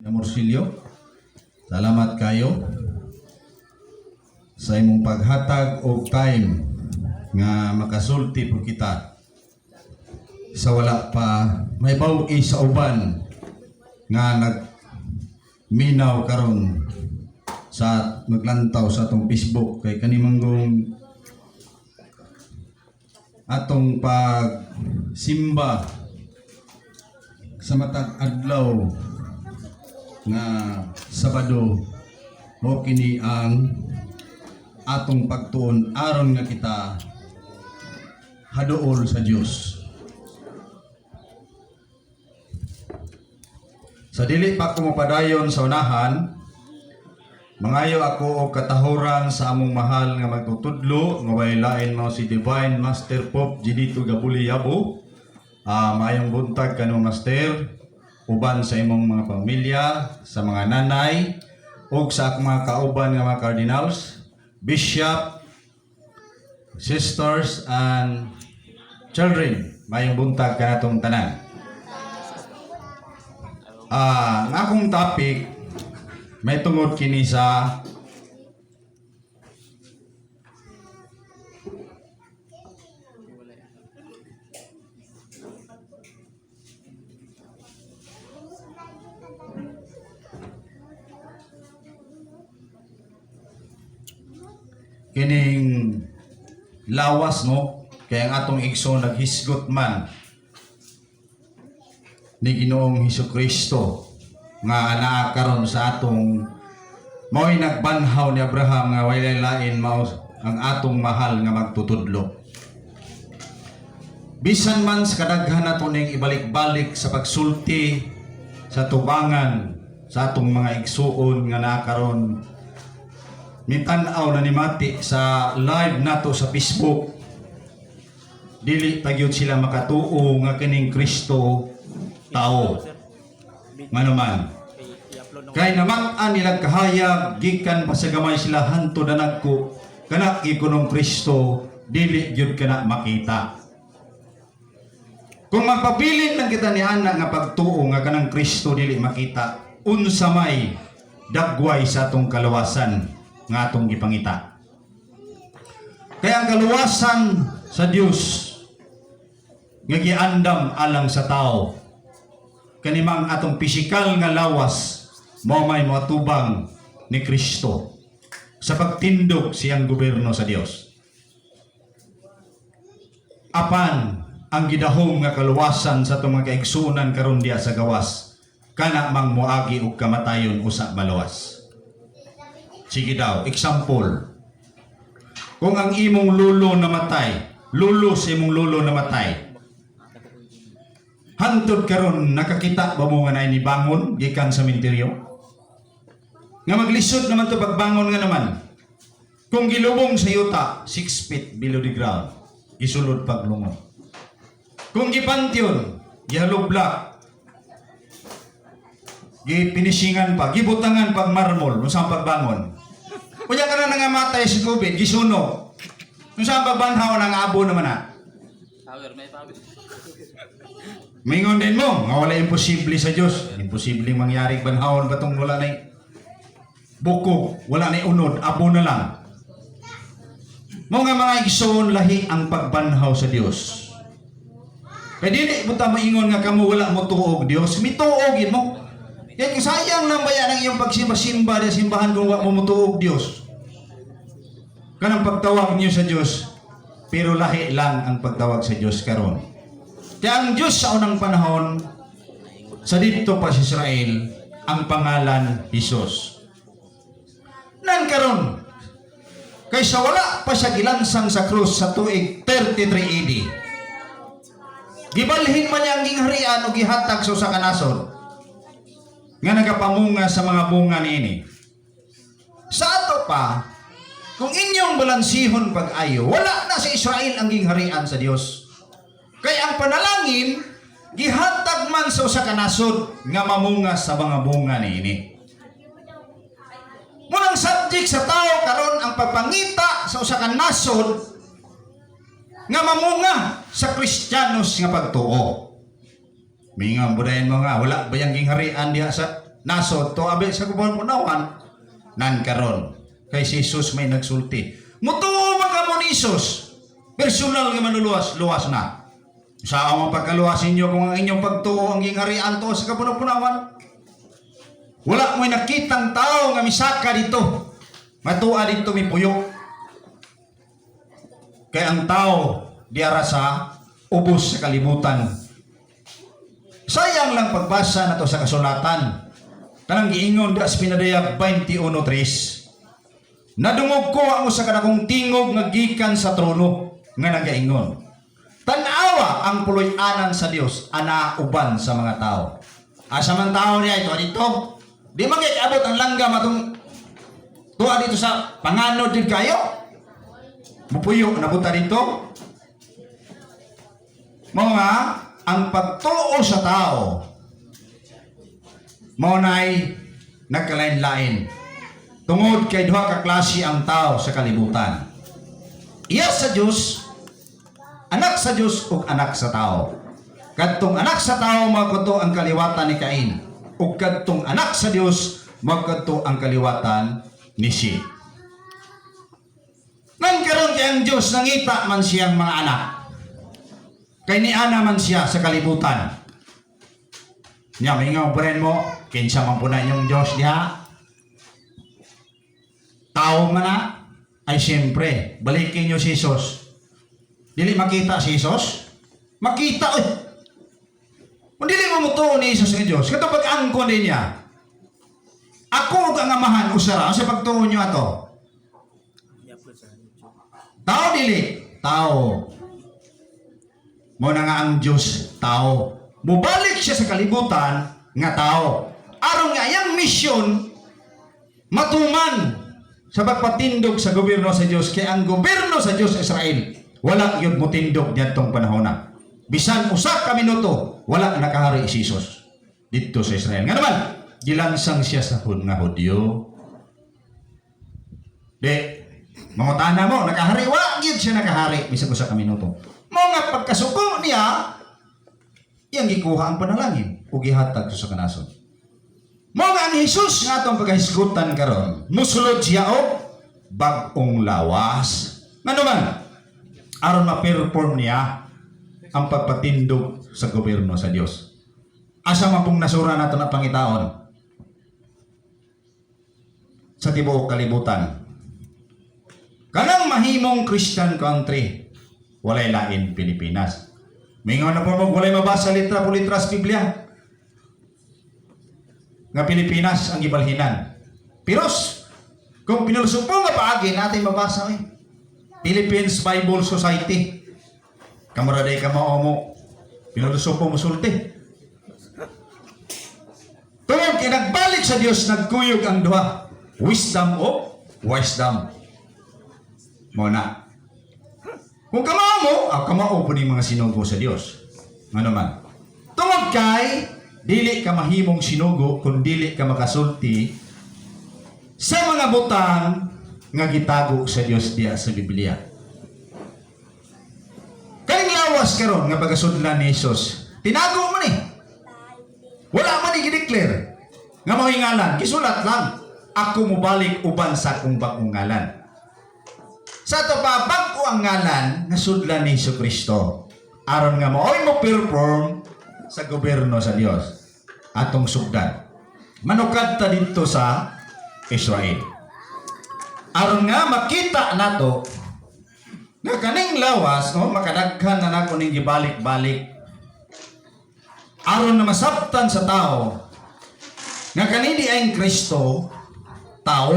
Amorcilio. Salamat kayo sa imong paghatag og time nga makasulti po kita sa wala pa may baw-i sa uban nga nagminaw karon sa maglantaw sa atong Facebook kay kani manggong atong pagsimba sa matag adlaw nga Sabado, mao kini ang atong pagtuon aron nga kita haduol sa Dios. Sa dili pa ko mopadayon sa unahan, mangayo ako og katahuran sa among mahal nga magtutudlo nga way lain mao si Divine Master Pop Ginito Gabuli Yabo. Maayong buntag kano, Master, uban sa imong mga pamilya, sa mga nanay ug sa akong mga kauban nga mga cardinals, bishop, sisters and children. Maayong buntag kanatong tanan. Ang akong topic may tungod kini sa kining lawas, no, kay ang atong igsoon naghisgot man ni Ginoong Hesus Kristo nga anaa karon sa atong, mao'y nagbanhaw ni Abraham nga walay lain mao ang atong mahal nga magtutudlo. Bisan man sa kadaghan nato ning ibalik-balik sa pagsulti sa tubangan sa atong mga igsuon nga naa karon mitan-aw na nimati sa live nato sa Facebook, dili pa gyud sila makatuo nga kining Kristo tao. Ngano man kay namat-an nilang kahayag gikan pa sa gamay sila hantod na nagko, kana ikunong Kristo dili gyud kana makita. Kung magpabilin lang kita ni ana nga pagtuo nga kanang Kristo dili makita, unsa may dagway sa atong kaluwasan nga atong gipangita? Kaya ang kaluwasan sa Dios nga giandam alang sa tao, kanimang atong pisikal nga lawas mao may moatubang ni Kristo sa pagtindog siyang gobyerno sa Dios. Apan ang gidahom nga kaluwasan sa atong mga kaigsuonan karon diya sa gawas, kana mang moagi og kamatayon usa maluwas. Sige daw, example. Kung ang imong lulo namatay, lulo sa imong lulo namatay, hantod karon nakakita ba mo nga naay nibangon gikan sa sementeryo? Nga maglisod naman to pagbangon nga naman. Kung gilubong sa yuta, 6 feet below the ground, gisulod paglungo. Kung gipantion, gihalublak, gipinishingan pa, gibutangan pag marmol, unsa ang pagbangon? Unya ka na nangamatay sa COVID, gisunog. Unsa ang pagbanhaw ng abo naman na? Power, may power. Mingon din mo nga wala imposible sa Dios. Imposible mangyari banhawon batong wala na bukog, wala na unod, abo na lang. Mo nga mga igsoon, lahi ang pagbanhaw sa Dios. Kay dili mo ta maingon nga kamo wala mo tuog Dios, mituog gid mo. Kaya kung sayang nang baya ng iyong pagsimba-simba sa simbahan kung wa mo motuog Dios. Kanang pagtawag niyo sa Dios, pero lahi lang ang pagtawag sa Dios karon. Kaya ang Diyos sa unang panahon, sa dito pa sa Israel, ang pangalan Jesus. Nan karon, kaysa wala pa siya gilansang sa krus sa tuig 33 AD, gibalhin man niya ang gingharian o gihatag sa usa ka nasod nga nagapamunga sa mga bunga niini. Sa ato pa, kung inyong balansihon pag-ayo, wala na sa Israel ang gingharian sa Dios. Kay ang panalangin, gihatag man sa usa ka nasod nga mamunga sa mga bunga niini. Munang subject sa tao karon ang pagpangita sa usa ka nasod nga mamunga sa Kristiyanos nga pagtuo. Mingon budayon mo nga wala ba yang gingharian diha sa Nasod to abi sa kapunawan nan karon. Kay si Jesus may nagsulti. Mutuo man kamo ni Jesus. Personal nga manuluwas, luwas na. Sa among pagkaluwas ninyo kung ang inyong pagtuo ang gingharian to sa kapunawan? Wala mo'y nakitang tao nga misaka dito. Matua dito mipuyo. Kay ang tao diara sa ubos sa kalibutan. Sayang lang pagbasa na to sa kasulatan. Kanang giingon da sa Pinadayag 21.3. Nadungog ko ang usa ka dakong tingog nga gikan sa trono nga nagaingon: "Tan-awa ang puloy-anan sa Dios ana uban sa mga tao." Asa man tao niya ito dito? Di man kay abot ang langgam atong tuwa dito sa panganod din kayo. Mupuyo na buta dito. Mao nga ang pagtuo sa tao mao nay nagkalain-lain. Tungod kay duha ka klase ang tao sa kalibutan. Iya sa Dios, anak sa Dios ug anak sa tao. Kadtong anak sa tao mao kadto ang kaliwatan ni Cain, ug kadtong anak sa Dios mao kadto ang kaliwatan ni Seth. Nang karon kay ang Dios nangita man siyang mga anak. Kay niana man siya sa kalibutan. Nya mingaw pa rin mo, kinsa man po na inyong Diyos diha? Tao man na? Ay siyempre, balikin niyo si Jesus. Dili makita si Jesus? Makita, oy! Kung dili mo mutuo ni Jesus nga Diyos, kato pag-angkon din niya. Ako ug ang Amahan usara sa pagtuo niyo ato. Tao dili, tao. Mao na nga ang Diyos tao. Mubalik siya sa kalibutan nga tao. Aron nga iyang misyon matuman sa pagpatindog sa gobyerno sa Dios, kay ang gobyerno sa Dios sa Israel wala yun motindog niadtong panahona. Bisan usa ka minuto wala nakahari si Jesus didto sa Israel. Nga naman, gilansang siya sa nga Hudyo. Di, mangutana mo, nakahari, wala gyud siya nakahari bisan usa ka minuto. Mao nga pagkasuko niya, iyang gikuha ang panalangin ug gihatag sa kanasod. Mao nga ang Jesus nga atong pagahisgutan karon, musulod siya og bag-ong lawas. Ngano man? Aron ma-perform niya ang pagpatindog sa gobyerno sa Dios. Asa man pong nasura nato na pangitaon sa tibuok kalibutan? Kanang mahimong Christian country, walay lain Pilipinas. Mingon na po mo, walay mabasa litra po litra sa Biblia nga Pilipinas ang gibalhinan. Pero kung pinulusong nga paagi natin mabasa eh. Philippines Bible Society. Kamura day ka mao mo. Pinulusong po musulti. Tungod kay nagbalik sa Dios, nagkuyog ang duha. Wisdom o wisdom. Mao na. Kung kamao mo, ah, kamao po ni mga sinugo sa Dios. Ano man. Tungod kay dili ka mahimong sinugo kung dili ka makasulti sa mga butang nga gitago sa Dios diya sa Biblia. Kaning lawas karon nga pagasudlan ni Jesus, tinago man eh. Wala man ni gideclare nga mao'y ngalan, gisulat lang. "Ako mobalik uban sa akong bag-ong ngalan." Sa ato pa, bag-o ang ngalan nga sudlan ni Hesus Kristo. Aron nga mao'y mo perform sa gobyerno sa Dios. Atong sugdan. Manukad ta dito sa Israel. Aron nga makita nato nga kaning lawas, no, makadaghan na nako ning gibalik-balik. Aron na masabtan sa tao nga kanini ay Kristo tao.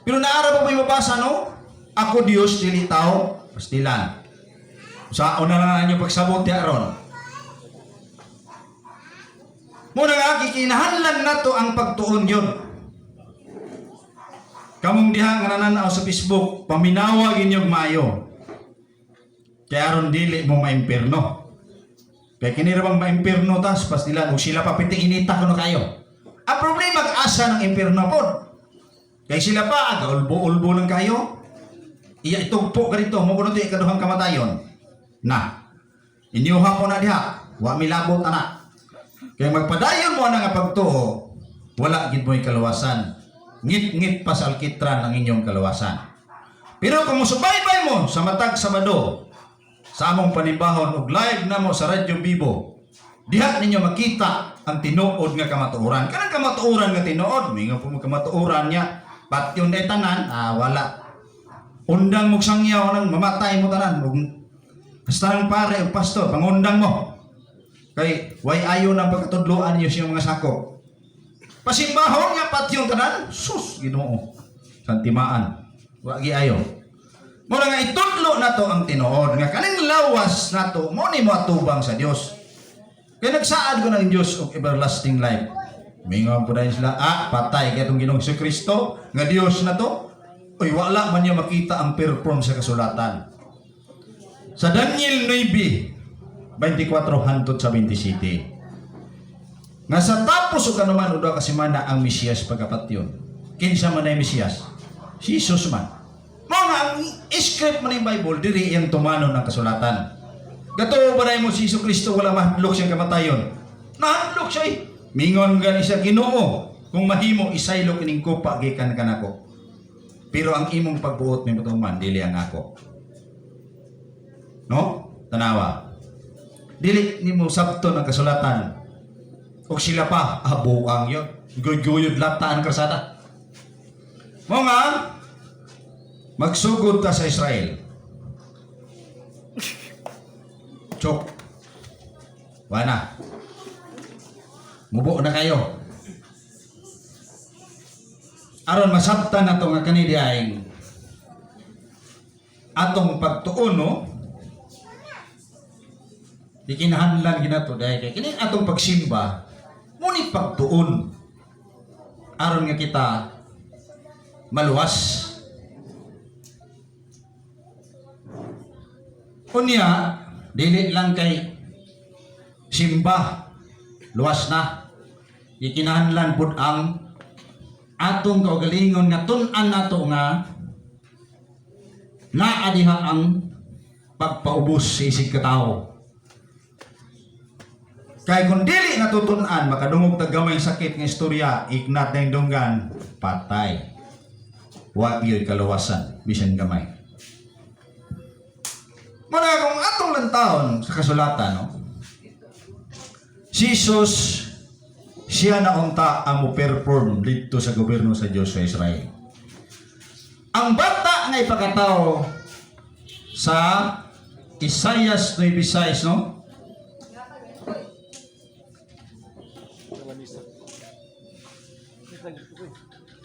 Pero naara pa may mabasa, no? "Ako Dios, dili tao." Pastilan. Sa una lang ninyo pagsabot ya aron. Muna nga gikinahanglan nato ang pagtuon yun. Kamong diha nga nananaw sa Facebook, paminawa ginyog maayo. Kaya aron dili mo maimpirno. Kaya kini ra bang maimpirno tas pastilan ug sila pa piti inita kuno kayo. Ang problema asa ng impirno pod. Kay sila pa aga ulbo-ulbo lang kayo. Iya itugpo ka dito mo kuno ikaduhang kamatayon. Na. Inyuha ko na diha. Wa milabot ana. Kaya magpadayon mo ana nga pagtuo, wala gid mo'y kaluwasan. Ngit-ngit pa sa alkitran ang inyong kaluwasan. Pero kung musubaybay mo sa matag Sabado, sa among panimbahon ug live namo sa Radyo Bibo, diha ninyo makita ang tinuod nga kamatuoran. Kanang kamatuoran nga tinuod, mingon po mo kamatuoran niya, patyon day tanan, ah, wala. Undang mo sangyaw nang mamatay mo tanan. Ug basta ang pare ug pastor, pangundang mo. Kay way ayo ng pagkatudloan niyo siyang mga sakop. Pasimbahon nga patyon tanan, sus, Ginoo. Santimaan. Wa gi ayo. Mura nga itudlo nato ang tinuod nga kaning lawas nato mo ni mo atubang sa Dios. Kay nagsaad ko ng Dios og everlasting life. Mingon po dahil sila, ah, patay kay itong Ginoong Kristo nga Dios na to. Uy, wala man niya makita ang perform sa kasulatan. Sa Daniel 9:24 hantod sa 27. Nga sa tapos o kanuman udo ka semana ang Mesiyas pagkapatyon. Kinsa man ay Mesiyas? Si Jesus man. Mao nga ang script man yung Bible diri iyang tumanon ang kasulatan. Gato ba na mo si Jesu Kristo wala mahadlok siyang kamatayon? Nahadlok siya eh. Mingon gani siya, "Ginoo, kung mahimo isaylo kining kupa gikan kanako. Pero ang imong pagbuot may matuman dili ang ako." No? Tanawa. Dili nimo sabton ang kasulatan. Og sila pa, ah, buang yun. Guyod-guyod lata ang karsada. Mo nga, magsugod ta sa Israel. Chok. Wala. Mubo na kayo. Aron masabtan na to nga kani diay atong pagtuon, no? Di kinahanglan ginato dahil kay kini atong pagsimba ngunit pagtuon aron nga kita maluwas. Unya, dili lang kay simba luwas na. Gikinahanglan pud ang atong kaugalingon nga tun-an nato nga naa diha ang pagpaubos sa isig katawo. Kay kung dili natutun-an, makadungog tag gamay sakit nga istorya, ignat na yung dunggan, patay. Wa gyud kaluwasan, bisan gamay. Muna kung atong lantawon sa kasulatan, no? Si Jesus, siya na unta ang mo-perform dito sa gobyerno sa Diyos sa Israel. Ang bata nga ipakatao sa Isaias 9:6, no?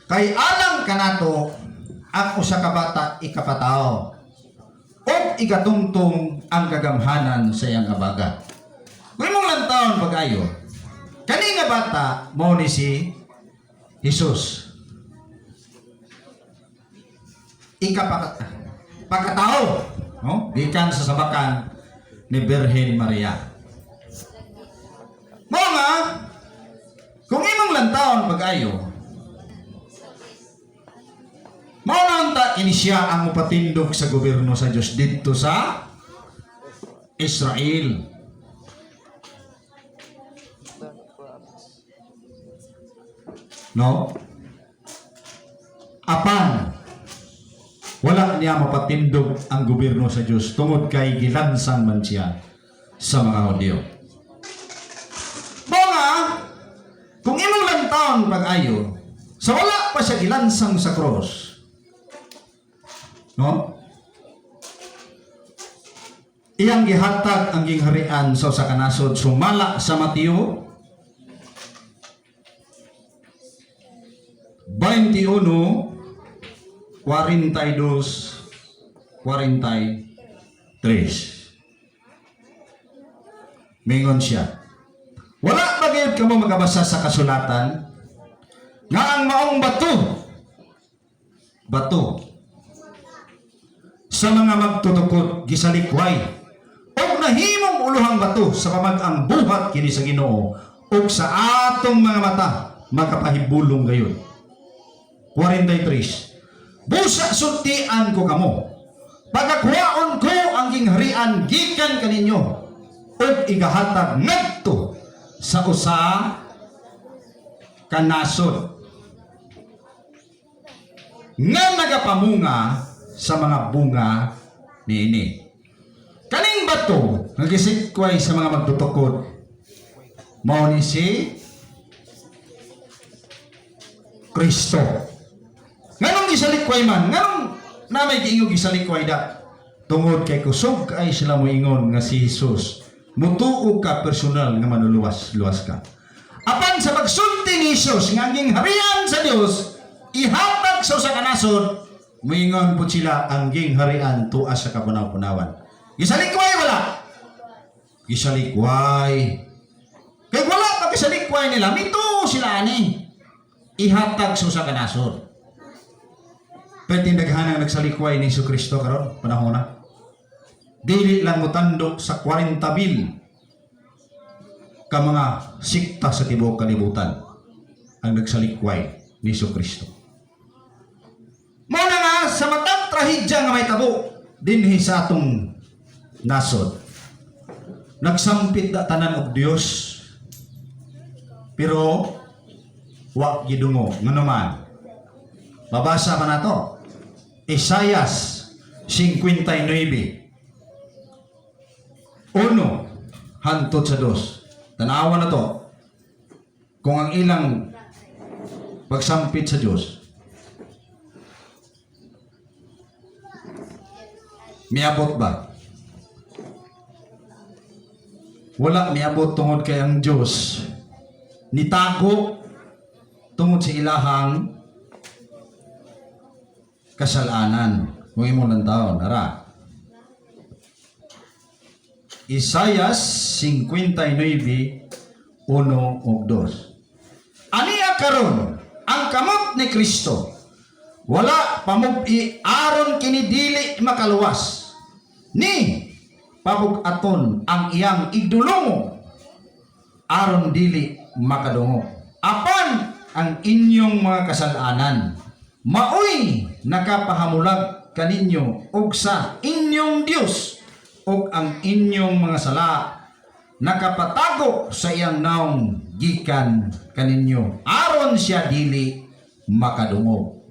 Kay alang kanato ang usa ka bata ikapatao ug igatungtong ang kagamhanan sa iyang abaga. Kung imong lantawon pag-ayo, kani nga bata mao ni si Jesus. Ikapakatao, no? Gikan sa sabakan ni Birhen Maria. Mao nga kung imong lantawon pag-ayo, mao na unta kini siya ang mopatindog sa gobyerno sa Dios didto sa Israel. No? Apan wala niya mapatindog ang gobyerno sa Dios tungod kay gilansang man siya sa mga Hudyo. Mao nga kung imong lantawon pag-ayo, sa wala pa siya gilansang sa cross, no? Iyang gihatag ang gingharian sa usa ka nasod sumala sa Mateo 21:42 43. Mingon siya, "Wala ba gayud kamo makabasa sa kasulatan nga ang maong bato bato sa mga magtutukod gisalikway og nahimong uluhang bato sa pamag-ang buhat kini sa Ginoo ug sa atong mga mata makapahibulong gayud?" 43. "Busa sultian ko kamo, pagakuhaon ko ang gingharian gikan kaninyo ug igahatag ngadto Sa usa ka nasod nga nagapamunga sa mga bunga niini. Kaning bato nga gisikway sa mga magtutukod, mao ni si Kristo. Nganong gisalikway man? Nganong na may giingog gisalikway da? Tungod kay kusog ay sila moingon nga si Jesus mutuo ka personal nga manuluwas luwas ka. Apan sa pagsulti ni Jesus nga ang gingharian sa Dios ihatag sa usa ka nasod, moingon pud sila ang gingharian tuas sa kapunaw-punawan. Gisalikway wala? Gisalikway. Kay wala pa gisalikway nila, mituo sila ani. Ihatag sa usa ka nasod. Pero daghan ang nagsalikway ni Hesus Kristo karon panahon na. Dili lang motandok sa 40 mil ka mga sikta sa tibuok kalibutan ang nagsalikway ni Hesus Kristo. Mao na nga sa matag trahedya nga mahitabo dinhi sa atong nasod. Nagsampit na tanan og Dios, pero wa gidungog. Ngano man? Mabasa pa nato. Isayas 59. 1 hantod sa 2. Tanawa na to. Kung ang ilang pagsampit sa Diyos miabot ba? Wala miabot tungod kay ang Diyos nitago tungod sa ilahang kasalanan. Kung imong lantawon, ara. Isayas 59, 1 ug 2. Ania karon ang kamot ni Kristo wala pamubi aron kini dili makaluwas, ni pabug-aton ang iyang igdulungo aron dili makadungog. Apan ang inyong mga kasalanan maoy nakapahamulag kaninyo og sa inyong Dios, ug ang inyong mga sala nakapatago sa iyang naong gikan kaninyo aron siya dili makadungog.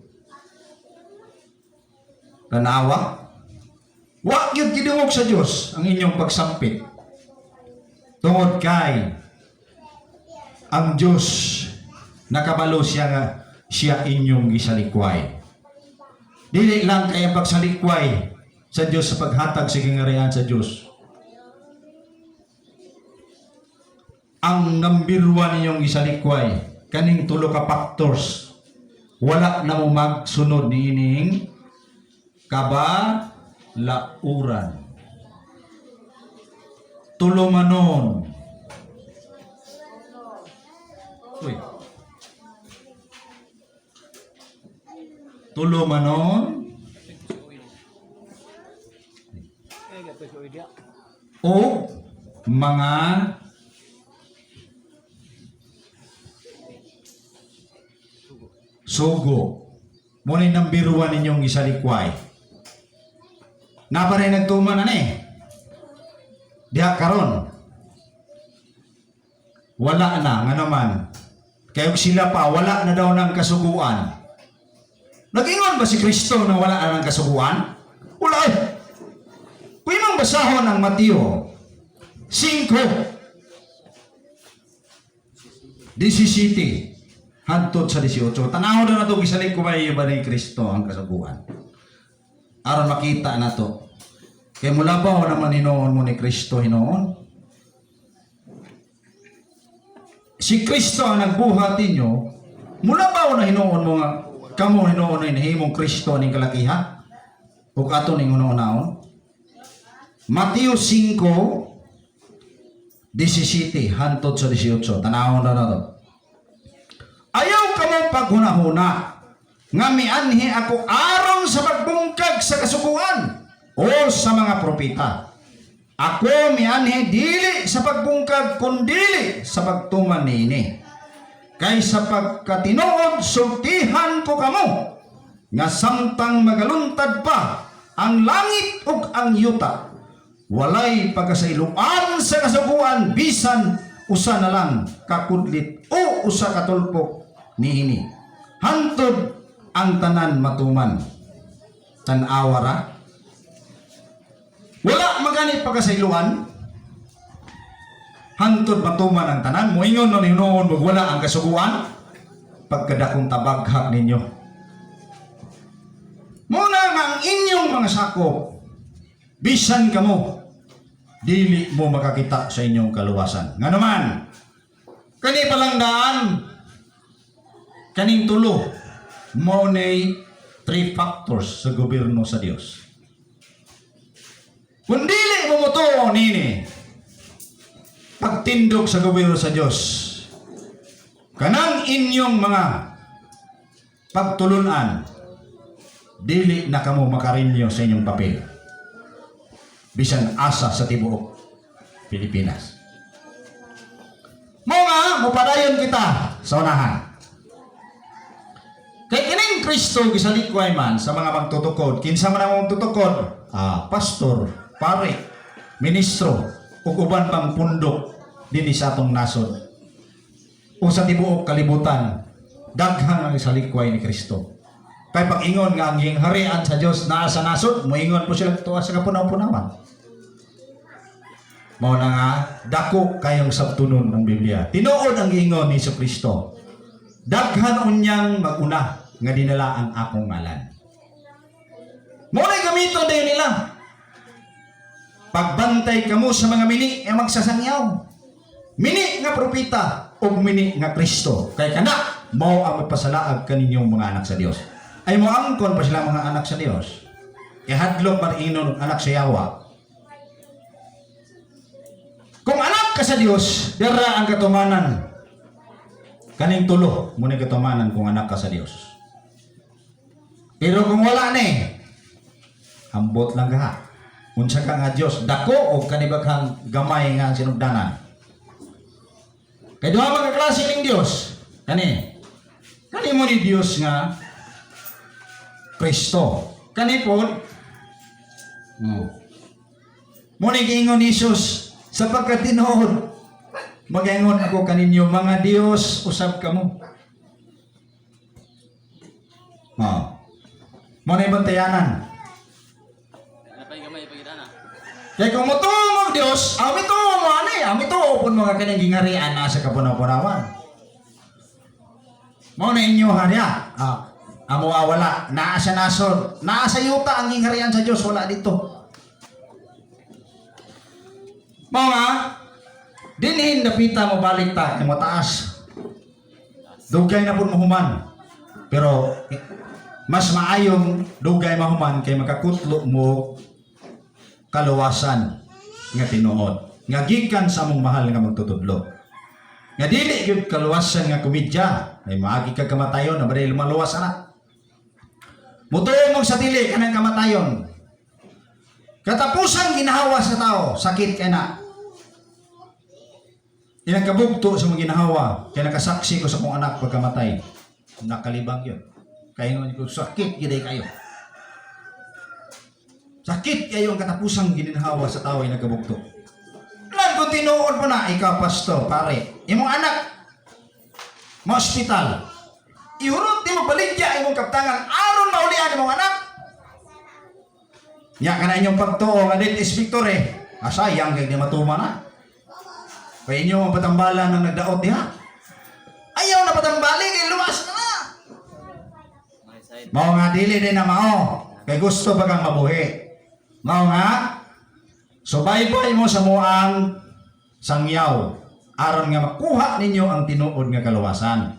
Tanawa, wa gyud gidungog sa Dios ang inyong pagsampit tungod kay ang Dios nakabalo siya nga siya inyong gisalikway. Dili lang kay ang pagsalikway sa Dios sa paghatag sa gingarian sa Dios. Ang number one ninyong gisalikway, kaning tulo ka factors, wala na mo magsunod niining kabalauran. Tulumanon. Uy. Tulumanon o mga sugo. Mao ni number one ninyong gisalikway. Naa pa rin nagtuman ani. Diha karon. Wala na, nga naman. Kaya sila pa, wala na daw ng kasuguan. Nag-ingon ba si Kristo na wala na ng kasuguan? Wala eh. Kung imong basahon ang Mateo 5:17 hantod sa 18. Tanaw na nato gisalikway ba ni Kristo ang kasuguan. Aron makita nato. Kay mulabaw naman hinuon mo ni Kristo hinuon. Si Kristo ang nagbuhat ninyo, mulabaw na hinuon mo nga kamo hinuon na hinahimong Kristo ning kalakiha ug ato ning hunaon. Mateo 5:17 hantod sa 18. Tanawon na nato. Ayaw kamo paghunahuna nga mianhi ako aron sa pagbungkag sa kasuguan o sa mga propeta. Ako mianhi dili sa pagbungkag kundili sa pagtuman niini. Kay sa pagkatinuod sultihan ko kamo nga samtang magaluntad pa ang langit ug ang yuta, walay pagkasayloan sa kasuguan bisan Usa na lang kakudlit o usa ka tulpok niini hantod ang tanan matuman. Tan-awa ra. Wala magani pagkasayloan hantod matuman ang tanan. Moingon no hinuon wala ang kasuguan, pagkadakong tabaghag ninyo. Muna nga ang inyong mga sakop, bisan kamo, dili mo makakita sa inyong kaluwasan. Nga naman, kani palang daan, kaning tulo, mao nay three factors sa gobyerno sa Dios. Kung dili mo motuo nini, pagtindog sa gobyerno sa Dios, kanang inyong mga pagtulunan, dili na kamo makarinyo sa inyong papel bisan asa sa tibuok Pilipinas. Mao nga, mupadayon kita sa unahan. Kay kining Kristo gisalikway man sa mga magtutukod. Kinsa man ang magtutukod? Ah, pastor, pare, ministro, ug uban pang pundok dinhi sa atong nasod o sa tibuok kalibutan. Daghan ang isalikway ni Kristo. Kay pag-ingon nga ang harian sa Dios naa sa nasod, moingon po sila tuwa sa kapunaw-punawan. Mao na nga dako kayong sabtunon ng Biblia. Tinuod ang giingon ni Hesus Kristo. Daghan unyang maguna nga dinala ang akong ngalan. Mao na gamiton dayon nila. Pagbantay kamo sa mga mini nga magsasangyaw. Mini nga propeta ug mini nga Kristo. Kay kana mao ang magpasalaag kaninyong mga anak sa Dios. Ay mo angkon pa sila mga anak sa Dios. Ihadlok man inon anak sa yawa. Kung anak ka sa Dios, dira ang katumanan. Kaning tulo mo ni katumanan kung anak ka sa Dios. Pero kung wala ni, ambot lang ka. Unsa ka nga Dios, dako o kanibaghang gamay nga ang sinugdanan. Kay duha man ka klase ning Dios. Kani. Kani mo ni Dios nga Kristo. Kani pod. Mo ni giingon ni Jesus sa pagkatinuod, "Magaingon ako kaninyo, mga Dios usab kamo." Oh. Mo na bantayanan. Napay gamay pagita na. Kaya kung mutuo mo Diyos, ami tuo mo ani, ami tuo pun mga kaning gingarian na sa kapunaw-punawan. Mao na inyo harya. Ah, amo wala, naa sa nasod, naa sa yuta ang gingharian sa Dios, wala dito. Mao nga, dinhin napita mo balik ta kay mataas. Dugay na pud mahuman. Pero mas maayong dugay mahuman kay makakutlo mo kaluwasan nga tinuod nga gikan sa among mahal nga magtutudlo nga dili gyud kaluwasan nga komedya ay maagi ka kamatayon na baday maluwas ana. Mutuo mong sa dili kanang kamatayon, katapusan ginahawa sa tao, sakit kay na ilang kabugto sa mga ginahawa, kay nakasaksi ko sa akong anak pagkamatay, nakalibang yun kay ko sakit gyud kayo. Sakit kayo ang katapusang gininhawa sa tao ay nagkabugto. Lan kung tinuod mo na, ikaw pastor, pare, imong anak, mo ospital, ihurot di mo baligya imong kaptangan, aron maulian imong anak. Nya ka na inyong pagtuo nga death is victory. Asayang kay di matuma na. Kay inyo ang patambalan ng nagdaot diha. Ayaw na patambali kay luwas na na. May side. Mao nga dili din na mao. Kay gusto ba kang mabuhi? Mao nga subaybay mo sa muang sangyaw aron nga makuha ninyo ang tinuod nga kaluwasan.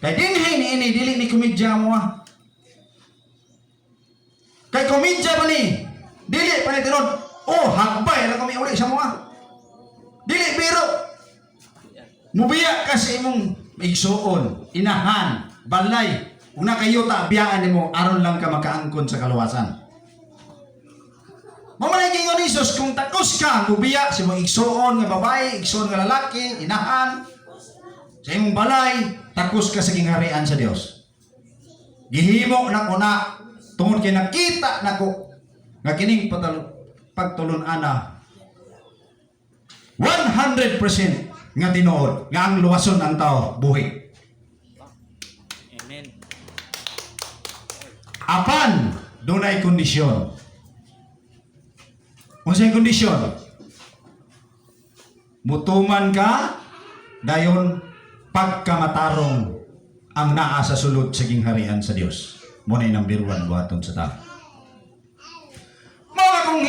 Kay dinhi niini dili ni komedya mo ah. Kay komedya pa ni, dili pa ni tinuod. Oh, hagbay ra kami uli sa mua. Dili biro. Yan. Mubiya ka sa imong igsuon, inahan, balay. Una kayo ta biyaan nimo aron lang ka makaangkon sa kaluwasan. Mao man ang ni Jesus, kung takos ka, mubiya sa imong igsuon nga babae, igsuon nga lalaki, inahan, sa imong balay, takos ka sa gingharian sa Dios. Gihimo na ko na tungod kay nakita nako nga kining pagtulon ana 100% nga tinuod nga ang luwason ang tao buhi. Amen. Apan dunay kondisyon. Unsay kondisyon? Mutuman ka dayon pagkamatarong ang naa sa sulod sa gingharian sa Dios. Mao na number one buhaton sa tao. Mao nga kung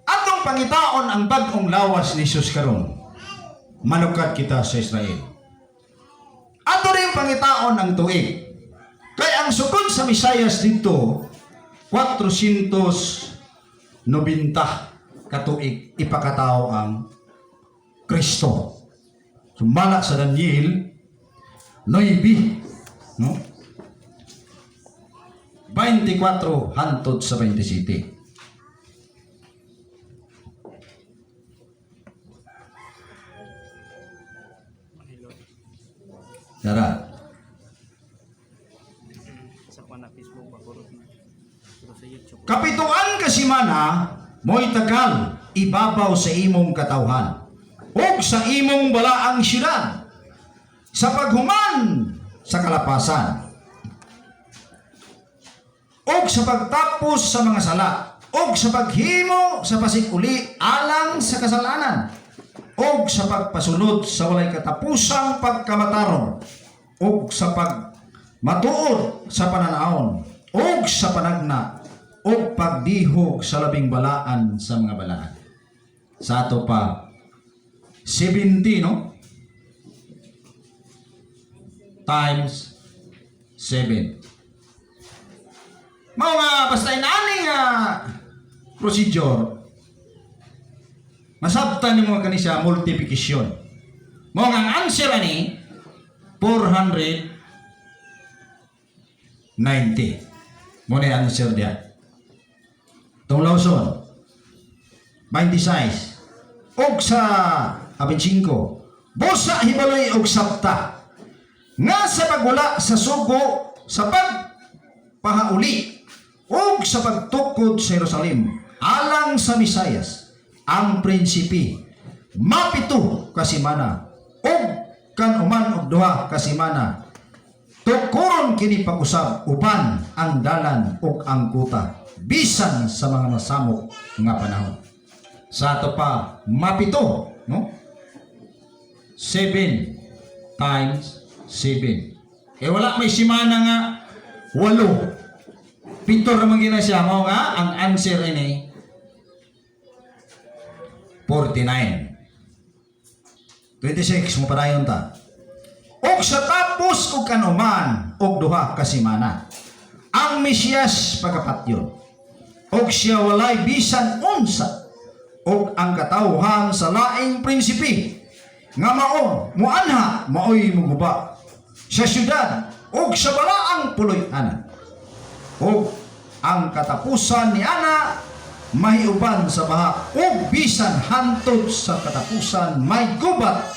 atong pangitaon ang bag-ong lawas ni Jesus karon, manukat kita sa Israel. Ato rin pangitaon ang tuig. Kay ang sukod sa Misayas dito, 490 katuig ipakatao ang Kristo. Sumala sa Daniel 9, no? 24 hantod sa 27. Tara. Sa kuan na Facebook ba kurot na. Pero sa YouTube. Kapituan ka simana, mo'y tagal, ibabaw sa imong katawhan, ug sa imong balaang syudad, sa paghuman sa kalapasan, ug sa pagtapos sa mga sala, ug sa paghimo sa pasikuli alang sa kasalanan, ug sa pagpasunod sa walay katapusang pagkamatarong, ug sa pagmatuod sa pananaon, ug sa panagna, ug pagdihog sa labing balaan sa mga balaan. Sa ato pa, 70, no? Times 7. Mao nga basta inaani nga procedure, masabtan nimo kani siya multiplication. Mao nga ang answer ani 490. Mo na yung answer diya. Tong Lawson, 26. Og sa 25. Busa hibaloy og sabta. Nga sa pagwala sa sugo sa pagpahauli og sa pagtukod sa Jerusalem alang sa Misayas ang prinsipi mapito ka semana og kan-uman og 2 ka semana, tukuron kini pag-usab uban ang dalan ug ang kuta bisan sa mga masamok nga panahon. Sa ato pa, mapito, no? 7 times 7. Eh wala may simana nga 8. 7 naman gina siya. Mao nga ang answer ini 49. 26 mo padayon ta. Og sa tapos og kanuman og 2 ka semana, ang Mesiyas pagkapatyon. Og siya walay bisan unsa og ang katawhan sa laing prinsipe nga mao muanha maoy muguba sa syudad og sa balaang puloy-anan, og ang katapusan ni ana mahiuban sa baha, ug bisan hantod sa katapusan may gubat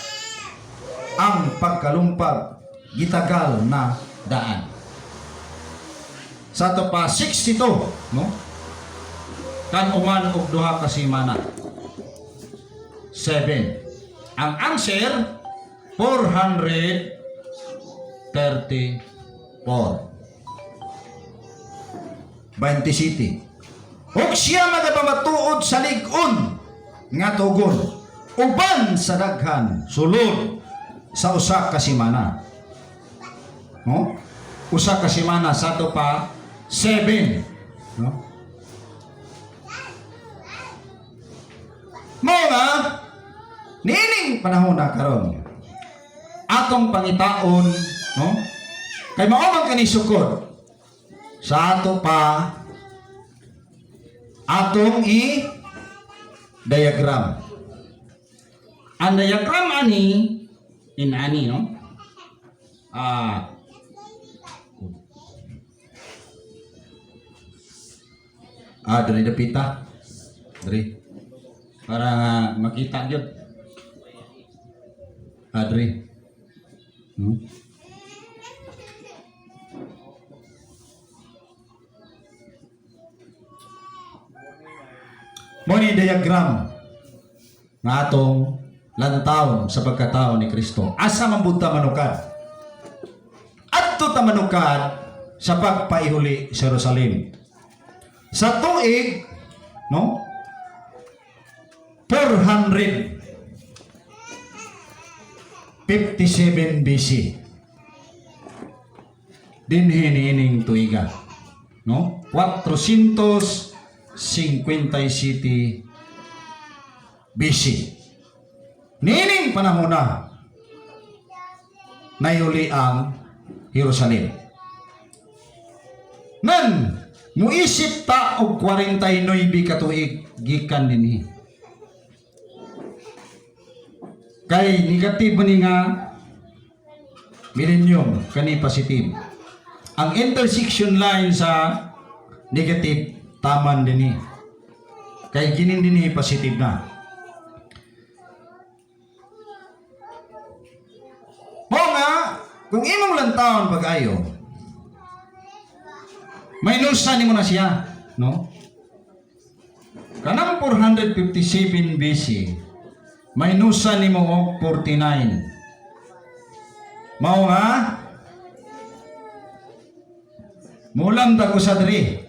ang pagkalumpag gitagal na daan. Sa ato pa, 62, no? Kan uman og 2 ka semana. 7. Ang answer 434. 27. Ug siya magapamatuod sa lig-on nga tugon uban sa daghan sulod sa 1 ka semana. No? 1 ka semana sa ato pa, 7. No? Mao nga niining panahon na karon atong pangitaon, no? Kay mao man kani sukod sa ato pa atong i diagram. Ang diagram ani in ani, no? Diri dapita. Diri. Para nga makita gyud. Diri. Mo ni diagram nga atong Lantawon sa pagkatao ni Kristo. Asa man ta manukad? Adto ta manukad sa pagpaihuli sa Jerusalem. Sa tuig, no? 457 BC. Dinhi niining tuiga. No? 457 BC. Niining panahon na naiuli ang Jerusalem. Nan, muisip ta og 49 ka tuig gikan dinhi. Kay negative ni nga millennium, kani positive. Ang intersection line sa negative taman dinhi. Kay kinin dinhi positive na. Mao nga kung imong lantawon pag-ayo, minusan nimo na siya, no? Kanang 457 BC, minusan nimo og 49. Mao nga mulam ta ko sa diri.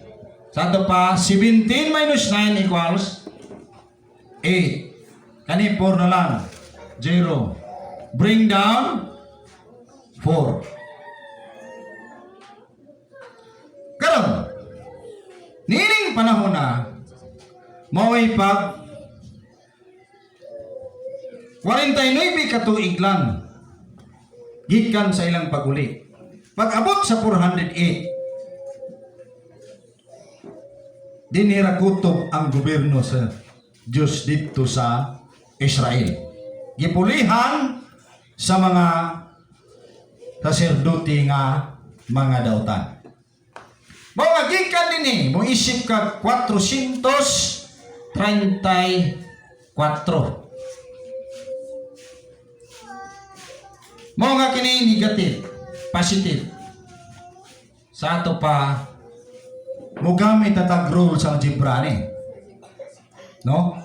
Sa ato pa, 17 minus 9 equals 8. Kani 4 na lang. 0. Bring down 4. Karon, niining panahon na, mao'y pag 49 ka tuig lang gikan sa ilang pag-uli. Pag abot sa 408, dinhi ra kutob ang gobyerno sa Diyos dito sa Israel. Gipulihan sa mga saserdote nga mga dautan. Mao nga gikan dinhi, mo isip ka 434. Mao nga kini negative, positive. Sa ato pa mogamit ta rule sa algebra ni. No?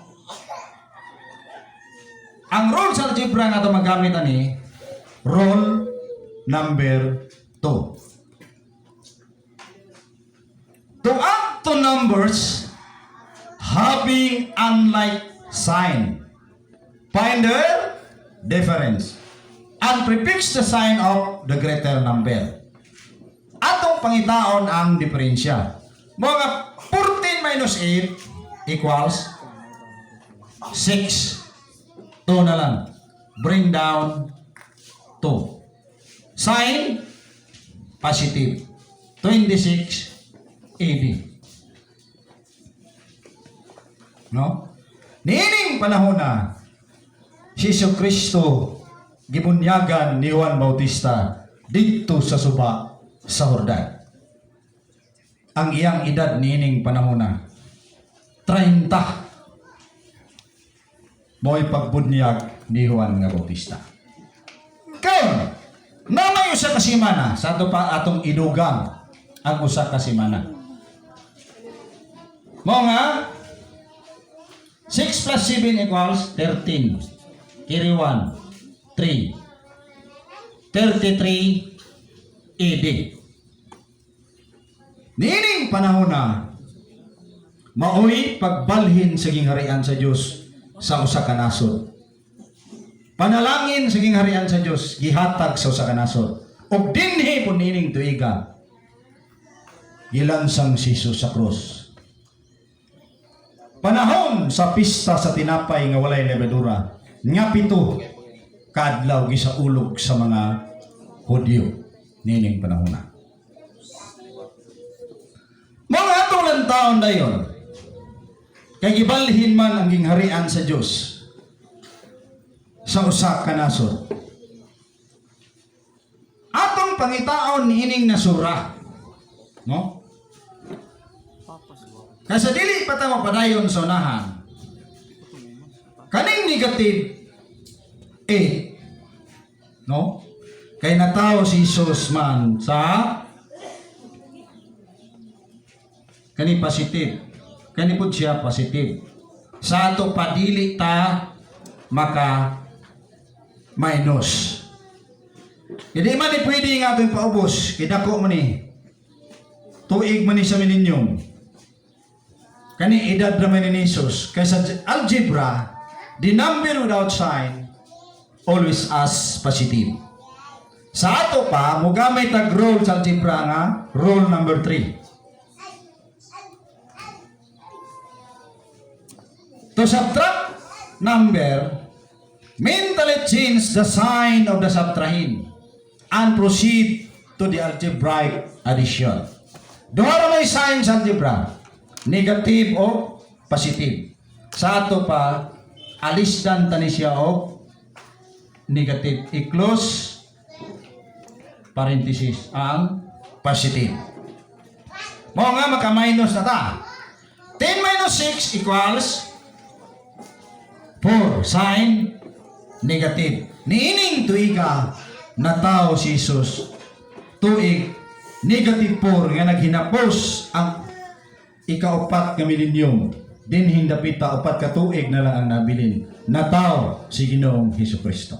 Ang rule sa algebra nga ato magamit ani, rule number 2. To add two numbers having unlike sign, find their difference and prefix the sign of the greater number. Atong pangitaon ang diferensya. Mga 14 minus 8 equals 6. 2 na lang. Bring down 2. Sign, positive. 26 AD. No? Niining panahon na, si Jesu Kristo gibunyagan ni Juan Bautista didto sa suba sa Jordan. Ang iyang edad niining panahon na, 30. Mo'y pagbunyag ni Juan nga Bautista. Karon, namay usa ka semana sa ato pa atong idugang ang usa ka semana. Mao nga 6 plus 7 equals 13. Carry 1, 3. 33 AD. Niining panahon na maoy pagbalhin sa gingharian sa Dios sa usa ka nasod. Panalangin sa gingharian sa Dios gihatag sa usa ka nasod. Ug dinhi pud niining tuiga gilansang si Jesus sa krus. Panahon sa pista sa tinapay nga walay lebadura, nga 7 kaadlaw gisaulog sa mga Hudyo niining panahon na. Mga atong lantawon dayon, kay gibalhin man ang gingharian sa Dios sa usa ka nasod. Atong pangitaon niining nasura, no? Kaysa dili pa ta mapadayon sa unahan, kaning negative 8, no? Kay natawo si Jesus man sa kani positive. Kani pud siya positive. Sa ato padili ta maka Minus. Hindi man ni pwede nga atong paubos, kay dako man ni. Tuig man ni sa millennium. Kani edad naman ni Jesus. Kaysa algebra, the number without sign always as positive. Sa ato pa, mugamit tag rule sa algebra nga, rule number 3. To subtract number, mentally change the sign of the subtrahend and proceed to the algebraic addition. Duha ra may sign sa algebra, negative o positive. Sa ato pa, alisdan tani siya og negative. I-close parenthesis ang positive. Mao nga maka-minus na ta. 10 minus 6 equals 4. Sign negative. Niining tuiga natawo si Jesus, tuig negative 4 nga naghinapos ang ikaupat nga millennium. Dinhing dapita 4 ka tuig na lang ang nabilin. Natawo si Ginoong Hesus Kristo.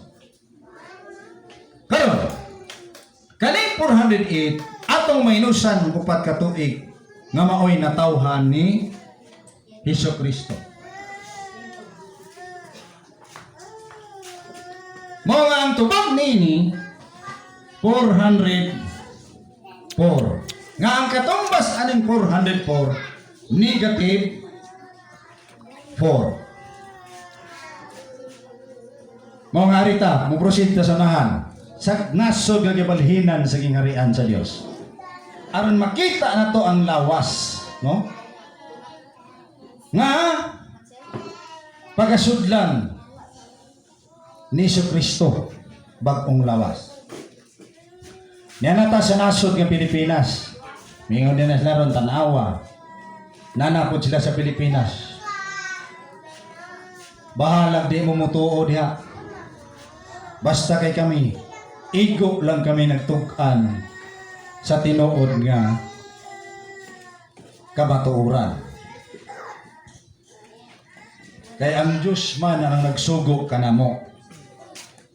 Karon, kaning 408 atong minusan 4 ka tuig nga maoy natawhan ni Hesus Kristo. Mao nga ang tubag nini 404. Nga ang katumbas aning 404, negative 4. Mao nga arita, mo proceed ta sa unahan. Sa nasod nga gibalhinan sa gingharian sa Dios. Aron makita na to ang lawas, no? Nga pagasudlan ni Kristo bag-ong lawas. Niya na ta sa nasod ng Pilipinas. Mingon din na sila ron, tanawa. Nanapod sila sa Pilipinas. Bahalag di mo mutuo diha. Basta kay kami, igo lang kami nagtug-an sa tinuod nga kamatuoran. Kay ang Diyos man ang nagsugo kanamo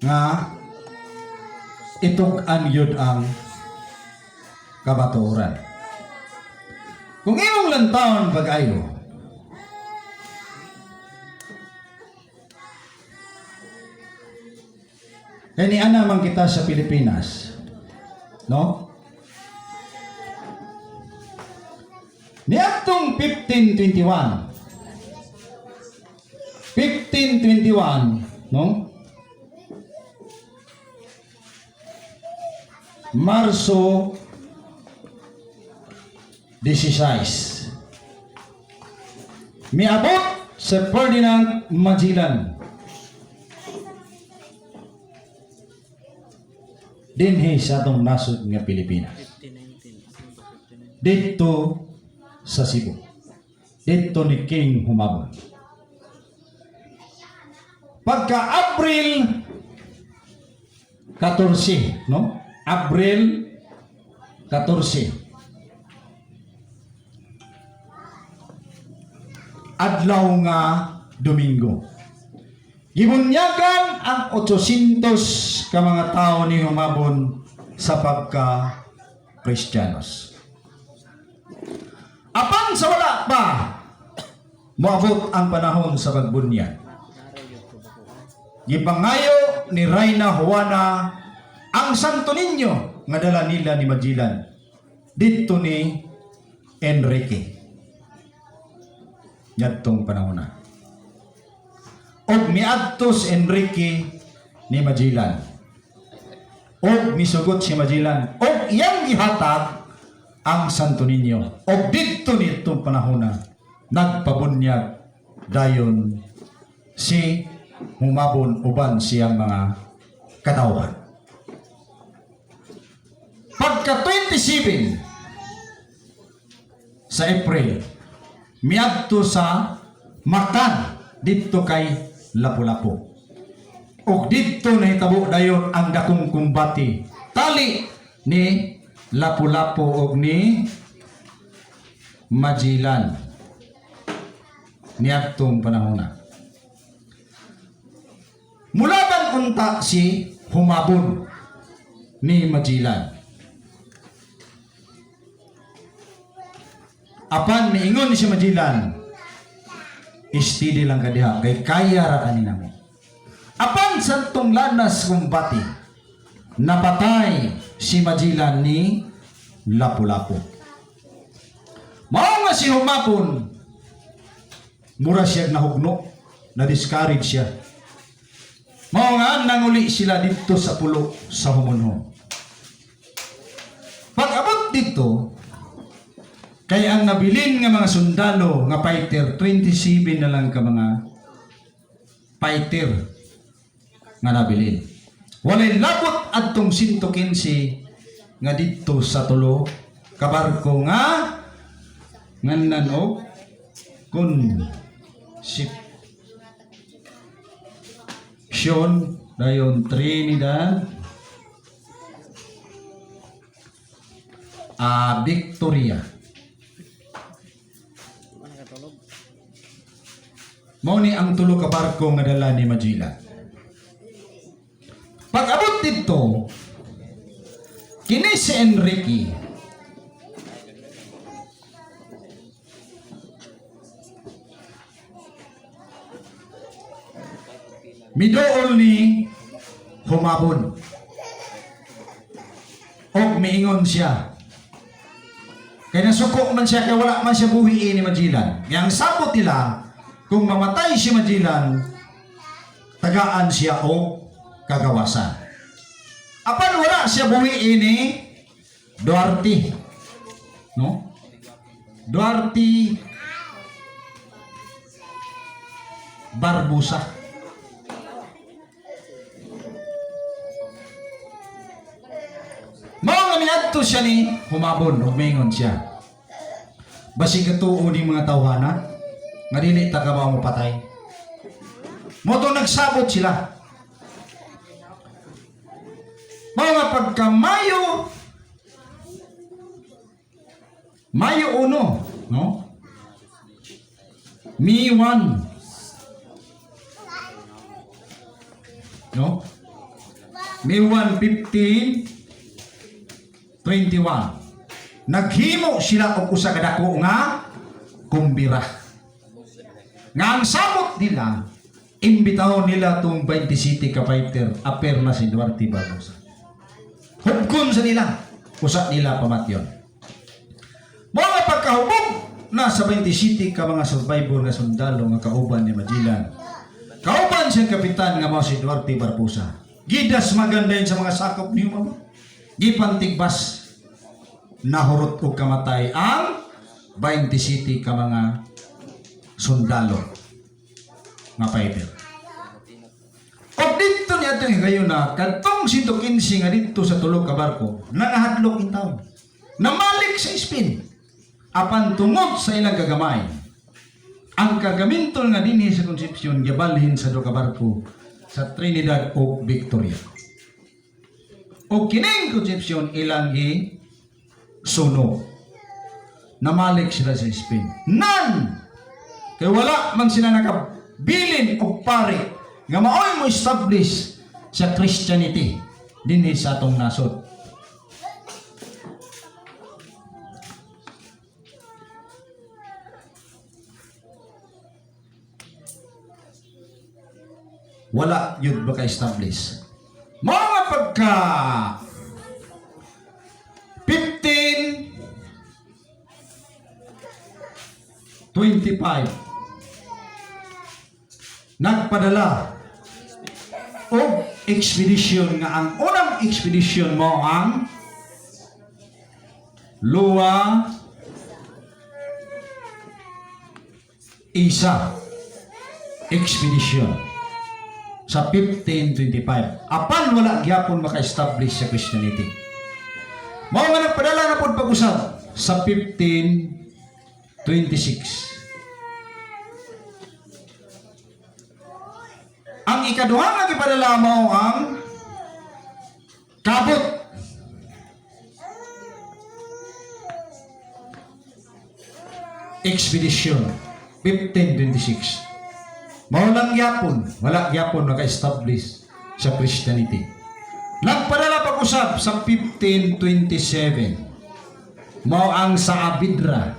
nga itug-an yun ang kamatuoran. Kung imong lantawon pag-ayo, kay niana man kita sa Pilipinas, no? Niadtong 1521, 1521, no? Marso 16. Miabot si Ferdinand Magellan dinhi sa atong nasod nga Pilipinas. 1519. Ano ba 1519? Dito sa Cebu. Dito ni King Humabon. Pagka April 14, no? April 14. Adlaw nga Domingo. Gibunyagan ang 800 ka mga tao ni Humabon sa pagka Kristiyanos. Apan sa wala pa, moabot ang panahon sa pagbunyag. Gipangayo ni Reyna Juana ang Santo Niño nga dala nila ni Magellan didto ni Enrique ngadtong panahon na. Og miadto si Enrique ni Magellan. Og misugot si Magellan. Og iyang gihatag ang Santo Niño. Og didto nitong panahon na nagpabunyag dayon si Humabon uban siyang mga katawhan. Pagka 27 sa April, miadto sa Mactan didto kay Lapu-Lapu. Ug didto nahitabo dayon ang dakong kumbati. Tali ni Lapu-Lapu ug ni Magellan niadtong panahona. Mulaban unta si Humabon ni Magellan. Apan miingon si Magellan, "Steady lang ka diha kay kaya ra kanina mo." Apan sa lanas kumbati, napatay si Magellan ni Lapu-Lapu. Mao nga si Humabon, mura siya nahugno, na-discourage siya. Mao nga nanguli sila didto sa pulo sa Homonhon. Pag abot dito, kay ang nabilin nga mga sundalo nga fighter, 27 na lang ka mga fighter nga nabilin. Walay labot adtong 115 nga didto sa tulo ka barko nga nganlan og Concepcion, dayon Trinidad, Victoria. Wala katulog. Mao ni ang tulo ka barko nga dala ni Magellan. Pag abot didto, kini si Enrique midool ni Humabon. Og miingon siya. Kay nasuko man siya, kay wala man siya buhi ni Magellan. Yang sabot nila, kung mamatay si Magellan, tagaan siya og kagawasan. Apan wala siya buhi ni Duarte. No? Duarte Barbosa. Mao nga miadto siya ni Humabon ug miingon siya. "Basig katuo ni mga tawhana nga dili ta ka mo patay." Mao to nagsabot sila. Mao nga pagka Mayo 1, no? May 1. No? May 1, 15, 21. Naghimo sila og usa ka dako nga kumbira. Nga ang sabot nila, imbitahon nila tong 27 ka fighter, aper na si Duarte Barbosa. Hubkon sa nila, usa nila pamatyon. Mga pagkahubog na sa 27 ka mga survivor nga sundalo nga kauban ni Magellan. Kauban siyang kapitan nga mao si Duarte Barbosa. Gidas maganda sa mga sakop ni Humabon. Gipantigbas, nahurot og kamatay ang 27 ka mga sundalo nga fighter. Og dito niya itong higayon na kadtong 115 nga dito sa tulo ka barko, nangahadlok in town. Namalik sa Spain. Apan tungod sa ilang kagamay, ang kagamintol nga dinhi sa Concepcion gibalhin sa duha ka barko sa Trinidad ug Victoria. O kining Concepcion ilang gi sunog. Namalik sila sa Spain. Nan! Kay wala man sila nakabilin og pare nga maoy mo establish sa Christianity dinhi sa atong nasod. Wala yun ba ka-establish? Mga pagka 1525, nagpadala og expedition nga ang unang expedition mo ang Loaisa Expedition sa 1525. Apan wala gyapon maka-establish sa Christianity. Mao nga nagpadala na pod pag-usab sa 1526. Ang ikaduha nga gipadala mao ang Cabot Expedition 1526. Mao lang gyapon, wala gyapon naka-establish sa sa Christianity. Nagpadala pag-usab sa 1527. Mao ang Saavedra.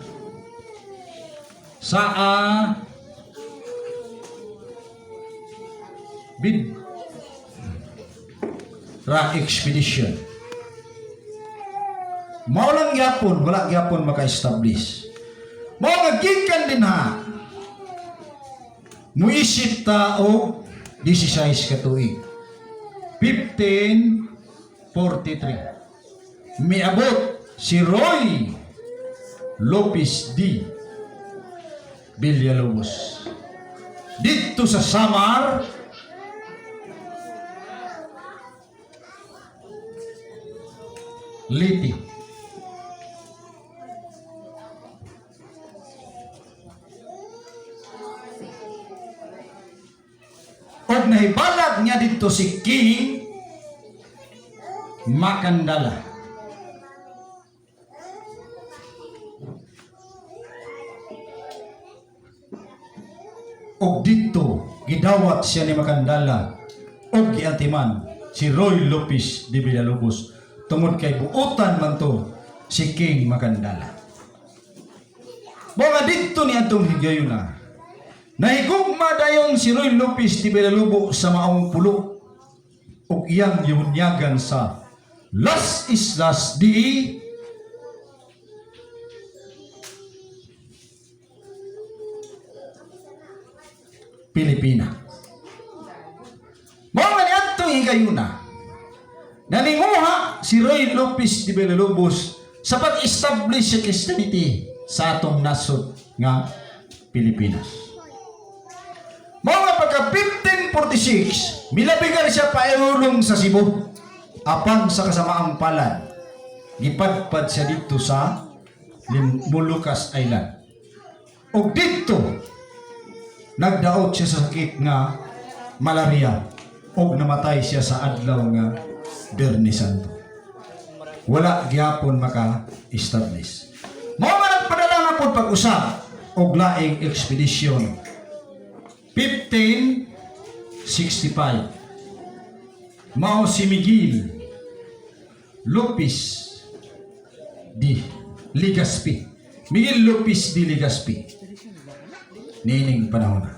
Saavedra Expedition. Mao lang gyapon, wala gyapon maka-establish. Mao nga gikan din ha. Muisip ta og 16 ka tuig. 1543. Miabot si Roy Lopez D. Villalobos. Dito sa Samar, Leyte. Og nahibalag niya dito si King Makandala. Og dito gidawat siya ni Makandala og giantiman si Roy Lopez de Villalobos tungod kay buotan man to si King Makandala. Mao nga dito ni atong higayuna. Nahigugma dayon si Roy Lopez de Villalobos sa maong pulo ug iyang gihunyagan sa Las Islas de Pilipina. Mao man adtong higayuna. Naninguha si Roy Lopez de Villalobos sa pag-establish sa Christianity sa atong nasod nga Pilipinas. Mao nga pagka 1546, milabigan siya pairulong sa Cebu. Apan sa kasamaang palad, gipadpad siya dito sa Moluccas Island. Og dito, nagdaot siya sa sakit nga malaria og namatay siya sa adlaw nga Biyernes Santo. Wala gyapon maka-establish. Mao nga nagpadala nga pod pag-usab og laing expedition 1565. Mao si Miguel Lopez de Legazpi. Miguel Lopez de Legazpi. Niining panahon na.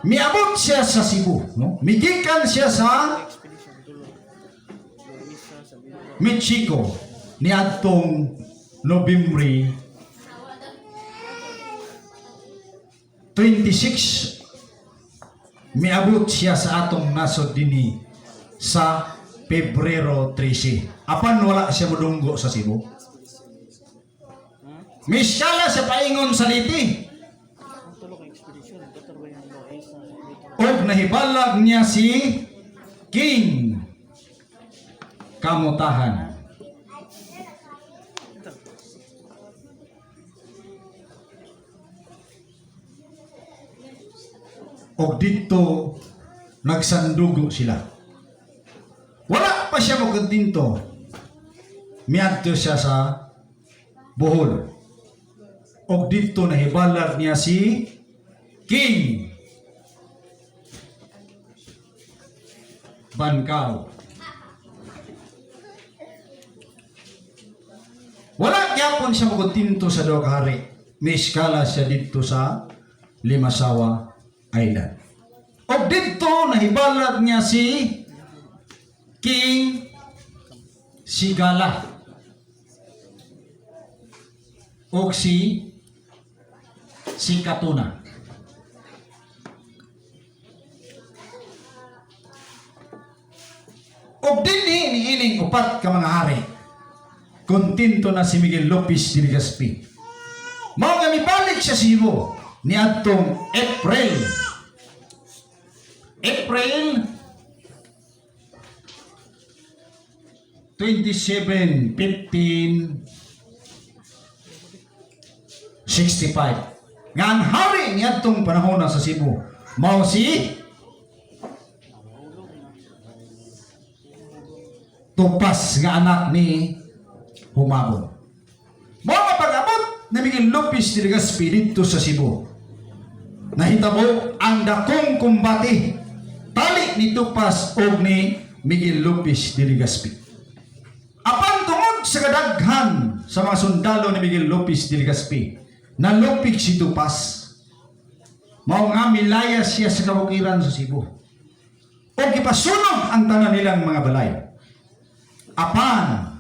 Miabot siya sa Cebu, no? Migikan siya sa Expedition tulo. Luisa Saavedra. Mexico niadtong Nobyembre 26. Miabot siya sa atong nasod dinhi sa Pebrero 13. Apan wala siya modunggo sa Cebu. Misyala sa paingon sa Leyte. Ang tulo ka expedition, Dr. William Loaiza Saavedra. Og nahibalag niya si King Kamutahan. Ito. Og dito nagsandugo sila. Wala pa siya mokontento. Miadto siya sa Bohol. Og dito nahibalag niya si King Bankaw. Wala gyapon siya mokontento sa duha ka hari. Miiskala siya dito sa Limasawa Island. Og dito nahibalag niya si King Sigala og si Sikatuna. Og dinhi niining upat ka mga hari. Kontento na si Miguel Lopez de Legazpi. Mao nga mibalik siya sa Cebu niadtong April. April 27, 15, 65. Nga ang hari niadtong panahon na sa Cebu mao si Tupas nga anak ni Humabon. Mao nga pag-abot ni Miguel Lopez de Legazpi didto sa Cebu, nahitabo ang dakong kumbate. Tali ni Tupas og ni Miguel Lopez de Legazpi. Apan tungod sa kadaghan sa mga sundalo ni Miguel Lopez de Legazpi, nalupig si Tupas. Mao nga milaya siya sa kabukiran sa Cebu. O gipasunog ang tanan nilang mga balay. Apan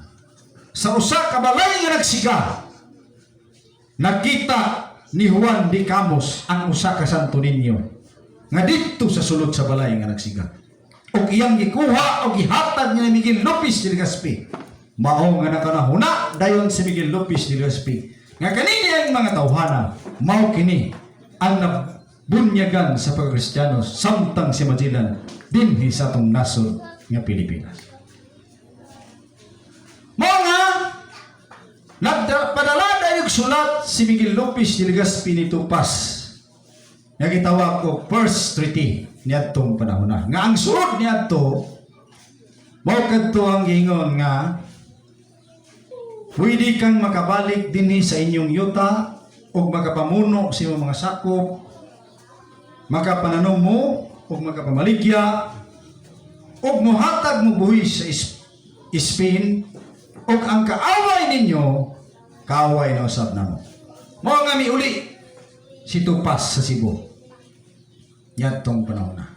sa usa ka balay nga nagsiga, nakita ni Juan de Camus ang usa ka Santo Niño nga didto sa sulod sa balay nga nagsiga. Og iyang gikuha og gihatag ni Miguel Lopez de Legazpi. Mao nga nakanahuna dayon si Miguel Lopez de Legazpi nga kanini ang mga tawhana, mao kini ang nabunyagan sa pagkristiyanos samtang si Magellan dinhi sa atong nasod nga Pilipinas. Mao nga nagpadala dayog sulat si Miguel Lopez de Legazpi ni Tupas nga gitawag og First Treaty niadtong panahon na. Nga ang sulod niadto mao kadto ang giingon nga pwede kang makabalik dinhi sa inyong yuta ug makapamuno sa imong mga sakop, makapananom mo ug makapamaligya ug mohatag mo buhis sa Spain, ug ang kaaway ninyo kaaway na usab namo. Mao nga miuli si Tupas sa Cebu niadtong panahon na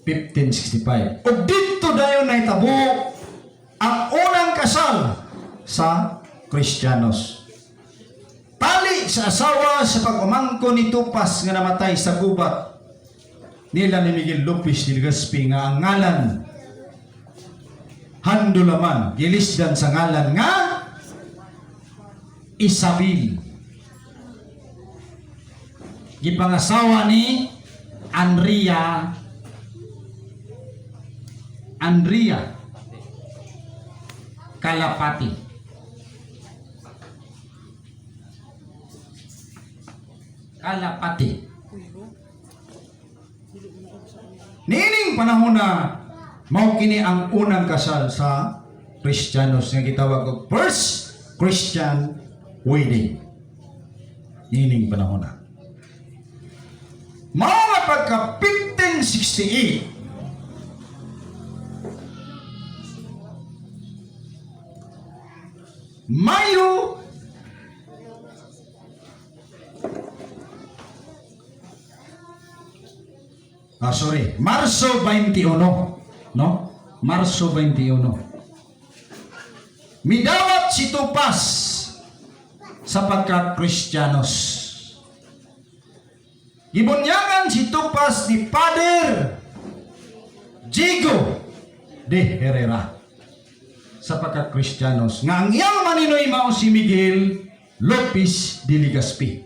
1565, ug didto dayon nahitabo ang unang kasal sa Kristiyanos. Tali sa asawa sa pag-umangko ni Tupas nga namatay sa gubat nila ni Miguel Lopez de Legazpi nga ang ngalan Handulaman, gilisdan sa ngalan nga Isabel. Gipangasawa ni Andrea Andrea Kalapati. Kalapati. Niining panahon na mao kini ang unang kasal sa Kristiyanos nga gitawag og first Christian wedding. Niining panahon na. Mao nga pagka 1568, Mayo Ah, sorry. Marso 21, no? Marso 21. Midawat si Tupas sa pagka-Kristiyanos. Gibunyagan si Tupas ni Father Diego de Herrera sa pagka-Kristiyanos nga ang iyang maninoy mao si Miguel Lopez de Legazpi.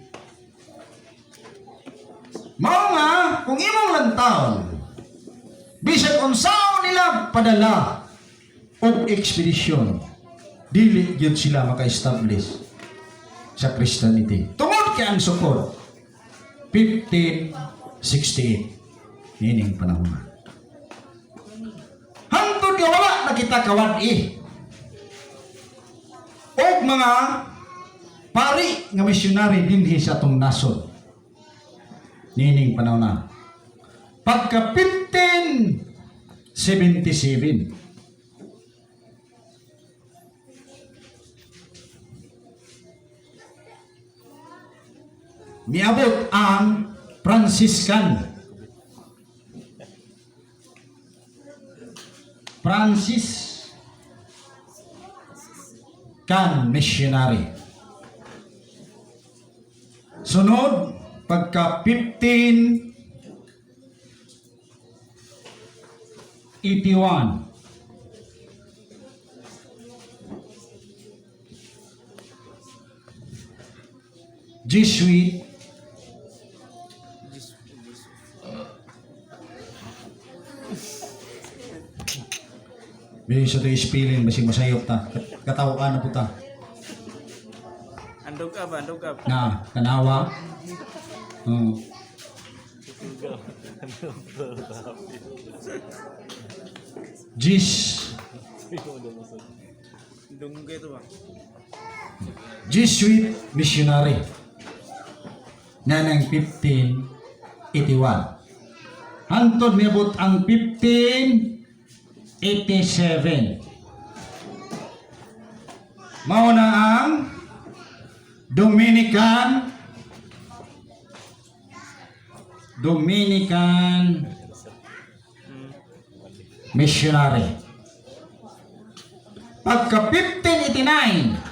Mao nga kung imong lantawon, bisan unsaon nila padala og ekspedisyon, dili gyud sila maka-establish sa Christianity. Tungod kay ang sukod 1568 nining panahon na. Hangtod nga wala na kita kawad-i og mga pari nga misyonary dinhi sa atong nasod nining panahon na. Pagka 1577, miabot ang Franciscan. Francis Can missionary. Sunod, pagka 1581, Jesuit Jesus, Jesus. Bilis sa ito ispilin, basig masayop ta. Katawaan na po ta. Andog ka ba? Andog ka. Na, tanawa. Jis, Dungge ito ba? Jesuit missionary na ng 1581. Hantod miabot ang 1587. Mao na ang Dominican missionary. Pagka 1589,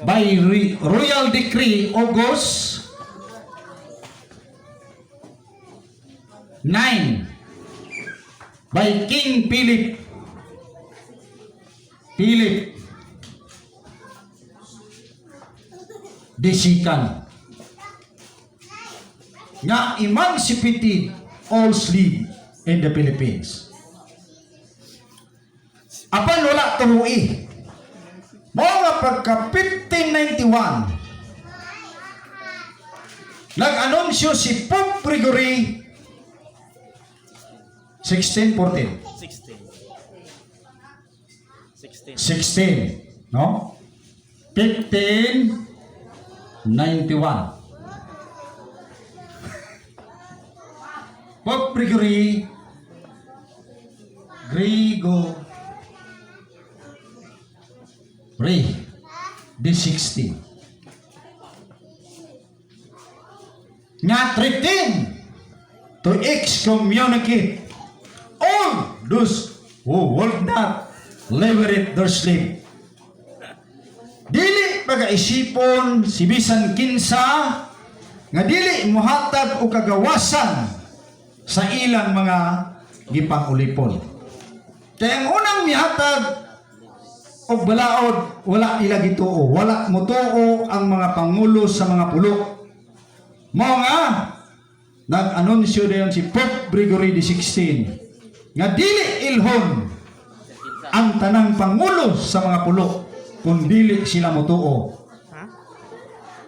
by Royal Decree August 9 by King Philip II nga emancipated all slave in the Philippines. Apan wala tumuoi. Mao nga pagka 1591, nag-anunsyo si Pope Gregory 1614. 16. 16. 16, no? 1591. Pope Gregory Grigo Ray the 16 nga threaten to excommunicate all those who would not liberate their slave. Dili pagaisipon si bisan kinsa nga dili muhatag og kagawasan sa ilang mga gipang-ulipon. Kaya ang unang mihatag og balaod, wala nila gituo, wala motuo ang mga pangulo sa mga pulo. Mao nga nag-anunsyo dayon si Pope Gregory XVI nga dili ilhon ang tanang pangulo sa mga pulo kung dili sila motuo. Ha?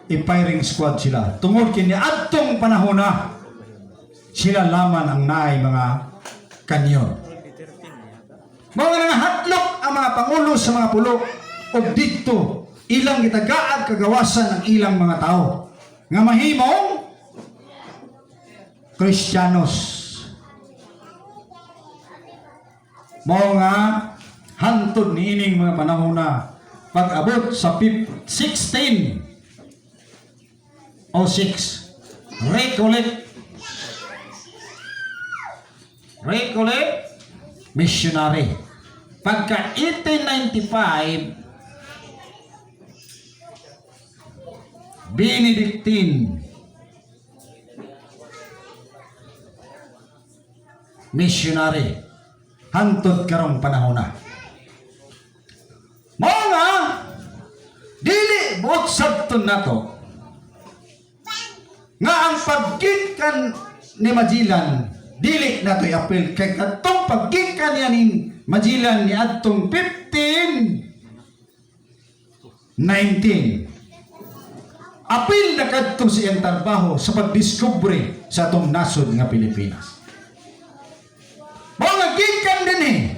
I-firing squad sila. Tungod kini adtong panahon na sila laman ang naay mga kanyon. Already 13 na yata. Mao nga nangahatlok ang mga pangulo sa mga pulo og didto ilang gitagaag kagawasan ang ilang mga tao nga mahimong Kristiyanos. Mao nga hantod niining mga panahon na pag-abot sa 16 o 6, Recollect missionary. Pagka 1895, Benedictine missionary hantod karong panahon na. Mao nga dili buot sabton nato nga ang paggikan ni Magellan dili nato i-appeal kay kadtong paggikan niya ni Magellan ni adtong 1519, apil na kadto sa iyang trabaho sa pagdiskubre sa atong nasod nga Pilipinas. Mao nga gikan dinhi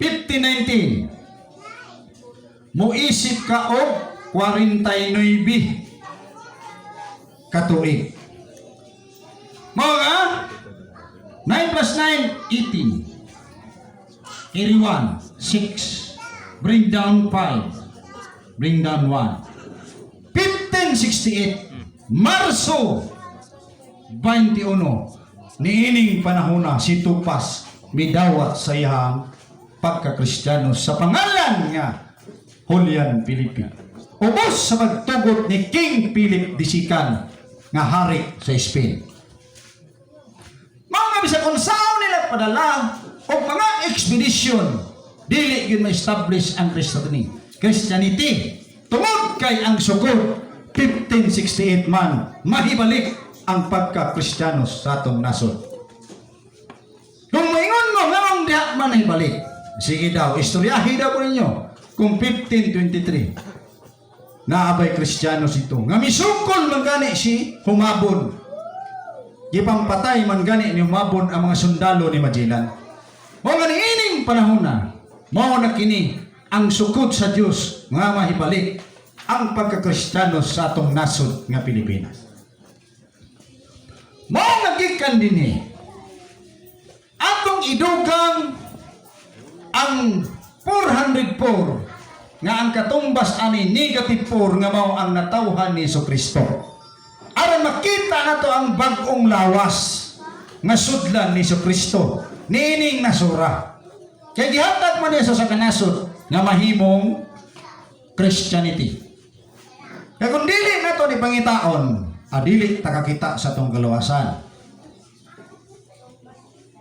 1519, moisip ka og 49 katuig. Mao nga 9 plus 9, 18. 81, 6. Bring down 5. Bring down 1. 1568, Marso 21, niining panahona si Tupas midawat sa iyang pagkakristyano sa pangalan nga Julian Felipe. Ubos sa pagtugot ni King Philip II nga hari sa Spain. Mga bisag unsaon nila padala og mga expedition, dili gyud ma-establish ang Christianity. Christianity tungod kay ang sukod 1568 man mahibalik ang pagka-Kristiyano sa atong nasod. Kung maingon mo nganong diha man nahibalik, sige daw, istoryahi daw ko ninyo kung 1523 naabay Kristiyano ito nga misukol man gani si Humabon. Gipampatay man gani ni Humabon ang mga sundalo ni Magellan. Mao nga niining panahon na, mao na kini ang sukod sa Dios nga mahibalik ang pagkakristiyano sa atong nasod nga Pilipinas. Mao nga gikan dinhi, atong idugang ang 404 nga ang katumbas ani negative 4 nga mao ang natawhan ni Kristo. Aron makita nato ang bag-ong lawas nga sudlan ni Kristo niining nasura. Kay gihatag man niya sa kanasod nga mahimong Christianity. Kaya kung dili nato ni pangitaon, adili takakita sa atong kaluwasan.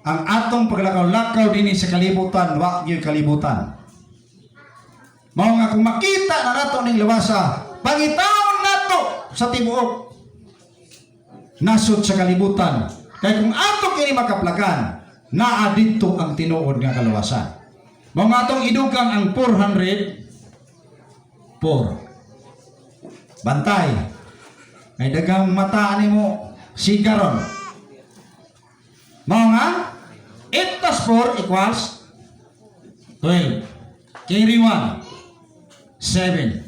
Ang atong paglakaw-lakaw dinhi sa kalibutan, wa gyud kalibutan. Mao nga kung makita na nato ning luwasa, pangitaon nato sa tibuok nasod sa kalibutan. Kay kung ato kini makaplagan, naa didto ang tinuod nga kaluwasan. Mao nga atong idugang ang 404. Bantay. May dagang mata nimo sigaron. Mao nga 8 plus 4 equals 12. Carry 1. 7.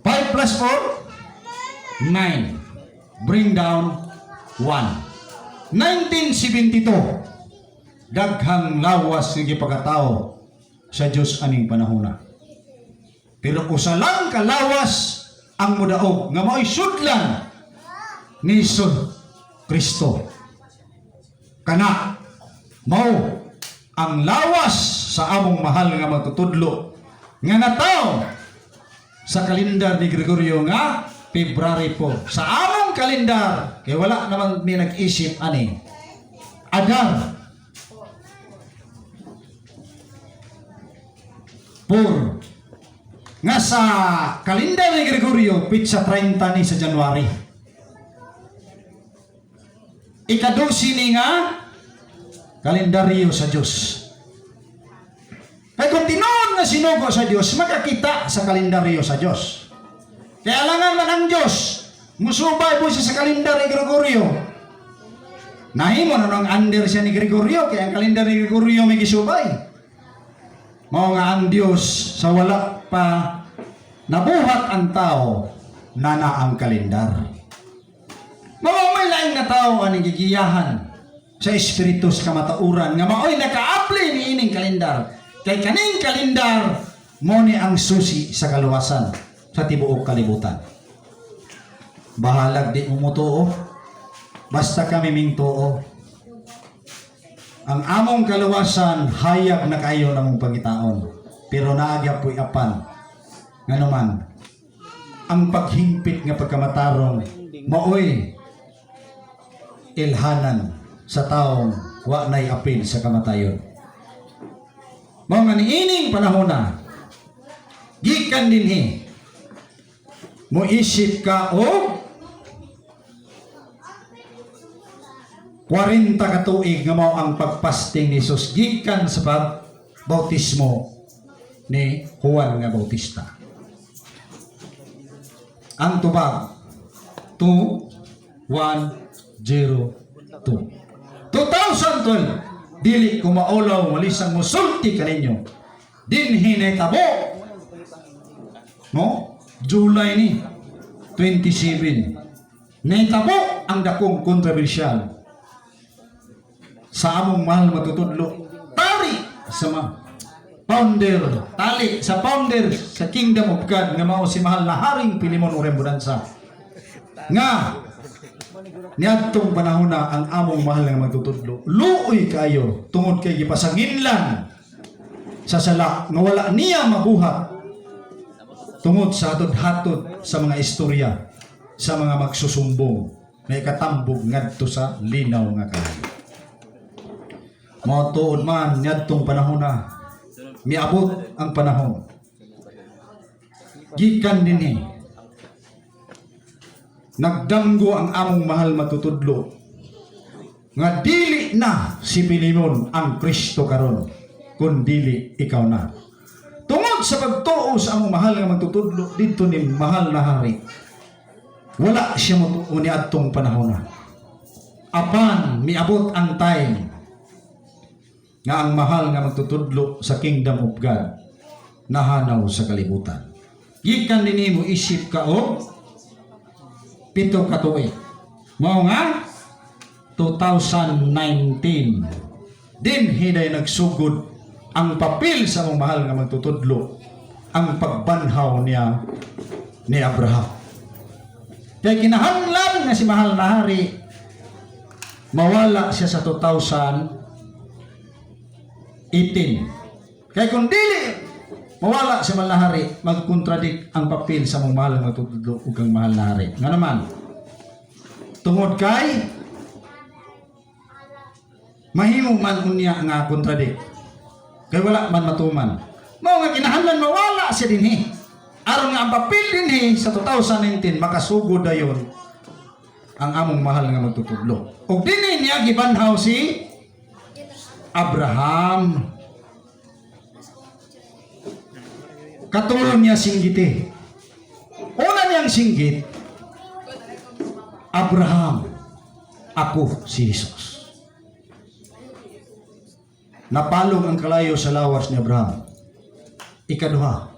5 plus 4, 9. Bring down 1. 1972, daghang lawas nga gipakatao sa Diyos aning panahona. Pero usa lang kalawas ang mudaog nga mao'y sudlan ni Hesus Kristo. Kana mao ang lawas sa among mahal nga magtutudlo nga nataw sa kalendar ni Gregorio nga February 4. Sa among kalendar, kay wala naman mi nag-isip ani. Adar 4 nga sa kalendar ni Gregorio, pitsa 30 ni sa January. Ikadusi ni nga kalendaryo sa Diyos. Kaya kung tinuod nga sinugo sa Diyos, makakita sa kalendaryo sa Diyos. Kaya alangan man ang Diyos, musubay po siya sa kalendar ni Gregorio. Nahimo na nang under siya ni Gregorio, kaya ang kalendar ni Gregorio may gisubay. Mao nga ang Diyos sa wala pa nabuhat ang tao, nana ang kalendar. Mao may laing na tao ang gigiyahan sa espiritu sa kamatauran nga mao'y nakaapli ni ining kalendar. Kay kaning kalendar mo ni ang susi sa kaluwasan sa tibuok kalibutan. Bahalag di mo motuo, basta kami mingtuo. Ang among kaluwasan hayag na kayo namong pangitaon, pero naa gyapoy apan. Nganuman, ang paghingpit nga pagkamatarong maoy ilhanan sa taong wa nay apil sa kamatayon. Mao nga niining panahon na gikan dinhi mo isip ka og 40 ka tuig nga mao ang pagpasting ni Jesus gikan sa pag bautismo ni Juan nga Bautista. Ang tubag 2 1 0 2. 2012, dili ko maulaw malisang musulti kaninyo. Dinhi nahitabo, no, July ni 27, nahitabo ang dakong kontrobersyal sa among mahal matutudlo, tari sa mga founder, tali sa founder sa Kingdom of God nga mao si mahal na Haring Pilimon Orembodansa, nga niadtong panahon na ang among mahal nga magtutudlo luoy kayo tungod kay gipasanginlan sa sala nga wala niya mabuhat tungod sa hatod-hatod sa mga istorya sa mga magsusumbong na ikatambog ngadto sa linaw nga kalayo. Mao tuod man niadtong panahon na miabot ang panahon gikan dinhi nagdanggo ang among mahal matutudlo nga dili na si Pilimon ang Kristo karon, kun dili ikaw na. Tungod sa pagtuo sa among mahal nga magtutudlo didto ni mahal na hari, wala siya motuo ni adtong panahon na. Apan miabot ang time nga ang mahal nga magtutudlo sa Kingdom of God nahanaw sa kalibutan. Gikan dinhi mo isip ka og 7 ka tuig. Mao nga 2019 dinhi day nagsugod ang papel sa among mahal nga magtutudlo, ang pagbanhaw niya ni Abraham. Kaya kinahanglan nga si mahal na hari mawala siya sa 2018. Kaya kung dili mawala si mahal na hari, magkontradict ang papel sa among mahal nga magtutudlo ug ang mahal na hari. Nga naman, tungod kay mahimo man unya nga contradict. Kay wala man matuman. Mao nga kinahanglan mawala siya dinhi. Aron nga ang papel dinhi sa 2019 makasugod dayon ang among mahal nga magtutudlo. Ug dinhi niya gibanhaw si Abraham. Katulo niya singgiti. Una niyang singgit, "Abraham, ako si Jesus." Napalong ang kalayo sa lawas ni Abraham. Ikaduha,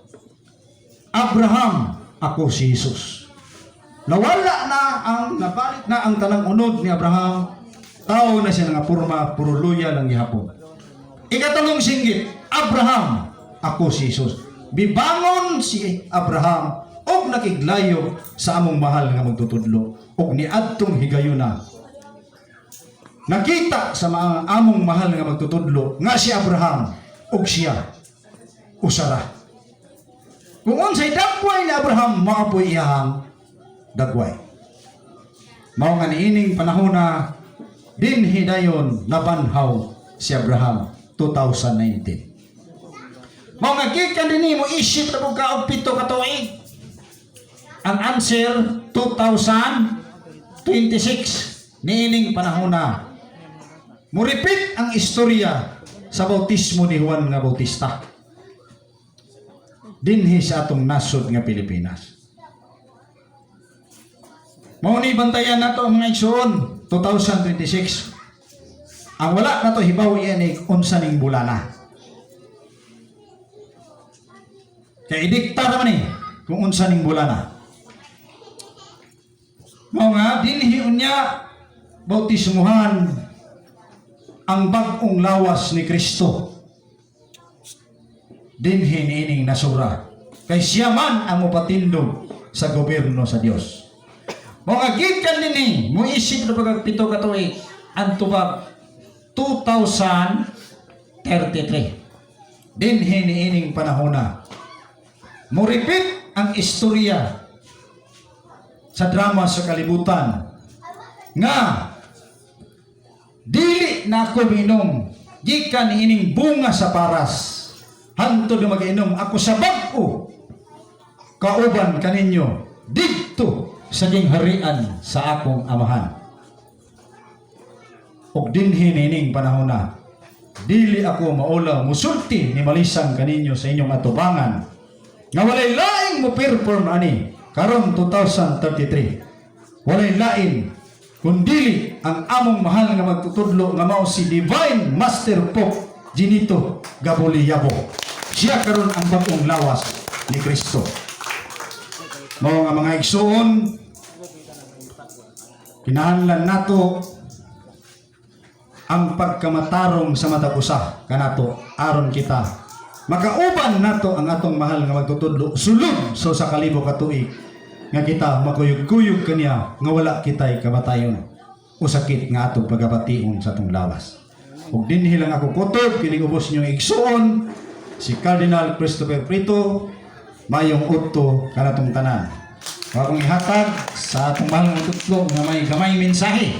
"Abraham, ako si Jesus." Nawala na ang, nabalik na ang tanang unod ni Abraham. Tao na siya nga porma, puro luya lang gihapon. Ikatulong singgit, "Abraham, ako si Jesus." Bibangon si Abraham og nakiglayo sa among mahal nga magtutudlo og niadtong higayuna nakita sa mga among mahal nga magtutudlo nga si Abraham ug siya usara. Kung unsay dagway ni Abraham, maapoy iyahang dagway. Mao nga niining panahon na dinhi dayon nabanhaw si Abraham 2019. Mao nga gikan dinhi mo isip na pud ka og 7 ka tuig. Ang answer, 2026 niining panahon na. Mo repeat ang istorya sa bautismo ni Juan nga Bautista dinhi sa atong nasod nga Pilipinas. Mao ni bantayan nato, mga igsoon, 2026. Ang wala nato hibaw iyan ay unsa ning bulana. Kay idikta naman eh kung unsa ning bulana. Mao nga dinhi unya bautismuhan ang bag-ong lawas ni Kristo dinhi niining nasura. Kay siya man ang mopatindog sa gobyerno sa Dios. Mao nga gikan dinhi mo isip na pagkag 7 ka tuig ang tubag 2033. Dinhi niining panahona. Mo repeat ang istorya sa drama sa kalibutan nga dili na ako minom gikan niining bunga sa paras hantod na mag-inom ako sa bag-o kauban kaninyo didto sa gingharian sa akong amahan. Ug dinhi niining panahon na dili ako maulaw musulti ni malisang kaninyo sa inyong atubangan nga walay laing mo perform ani karon 2033, walay lain kundili ang among mahal nga magtutudlo nga mao si Divine Master Pope Ginito Gaboli Yabo. Siya karon ang bag-ong lawas ni Kristo. Mao nga, mga igsuon, kinahanglan nato ang pagkamatarong sa matag usa kanato aron kita makauban nato ang atong mahal nga magtutudlo sulod sa 1,000 ka tuig nga kita makuyog-kuyog kaniya nga wala kitay kamatayon o sakit nga atong pagabation sa atong lawas. Ug dinhi lang ako kutob kining ubos ninyong igsuon, si Cardinal Christopher Prito. Mayong udto kanatong tanan. Akong ihatag sa atong mahal nga magtutudlo nga may gamay mensahe.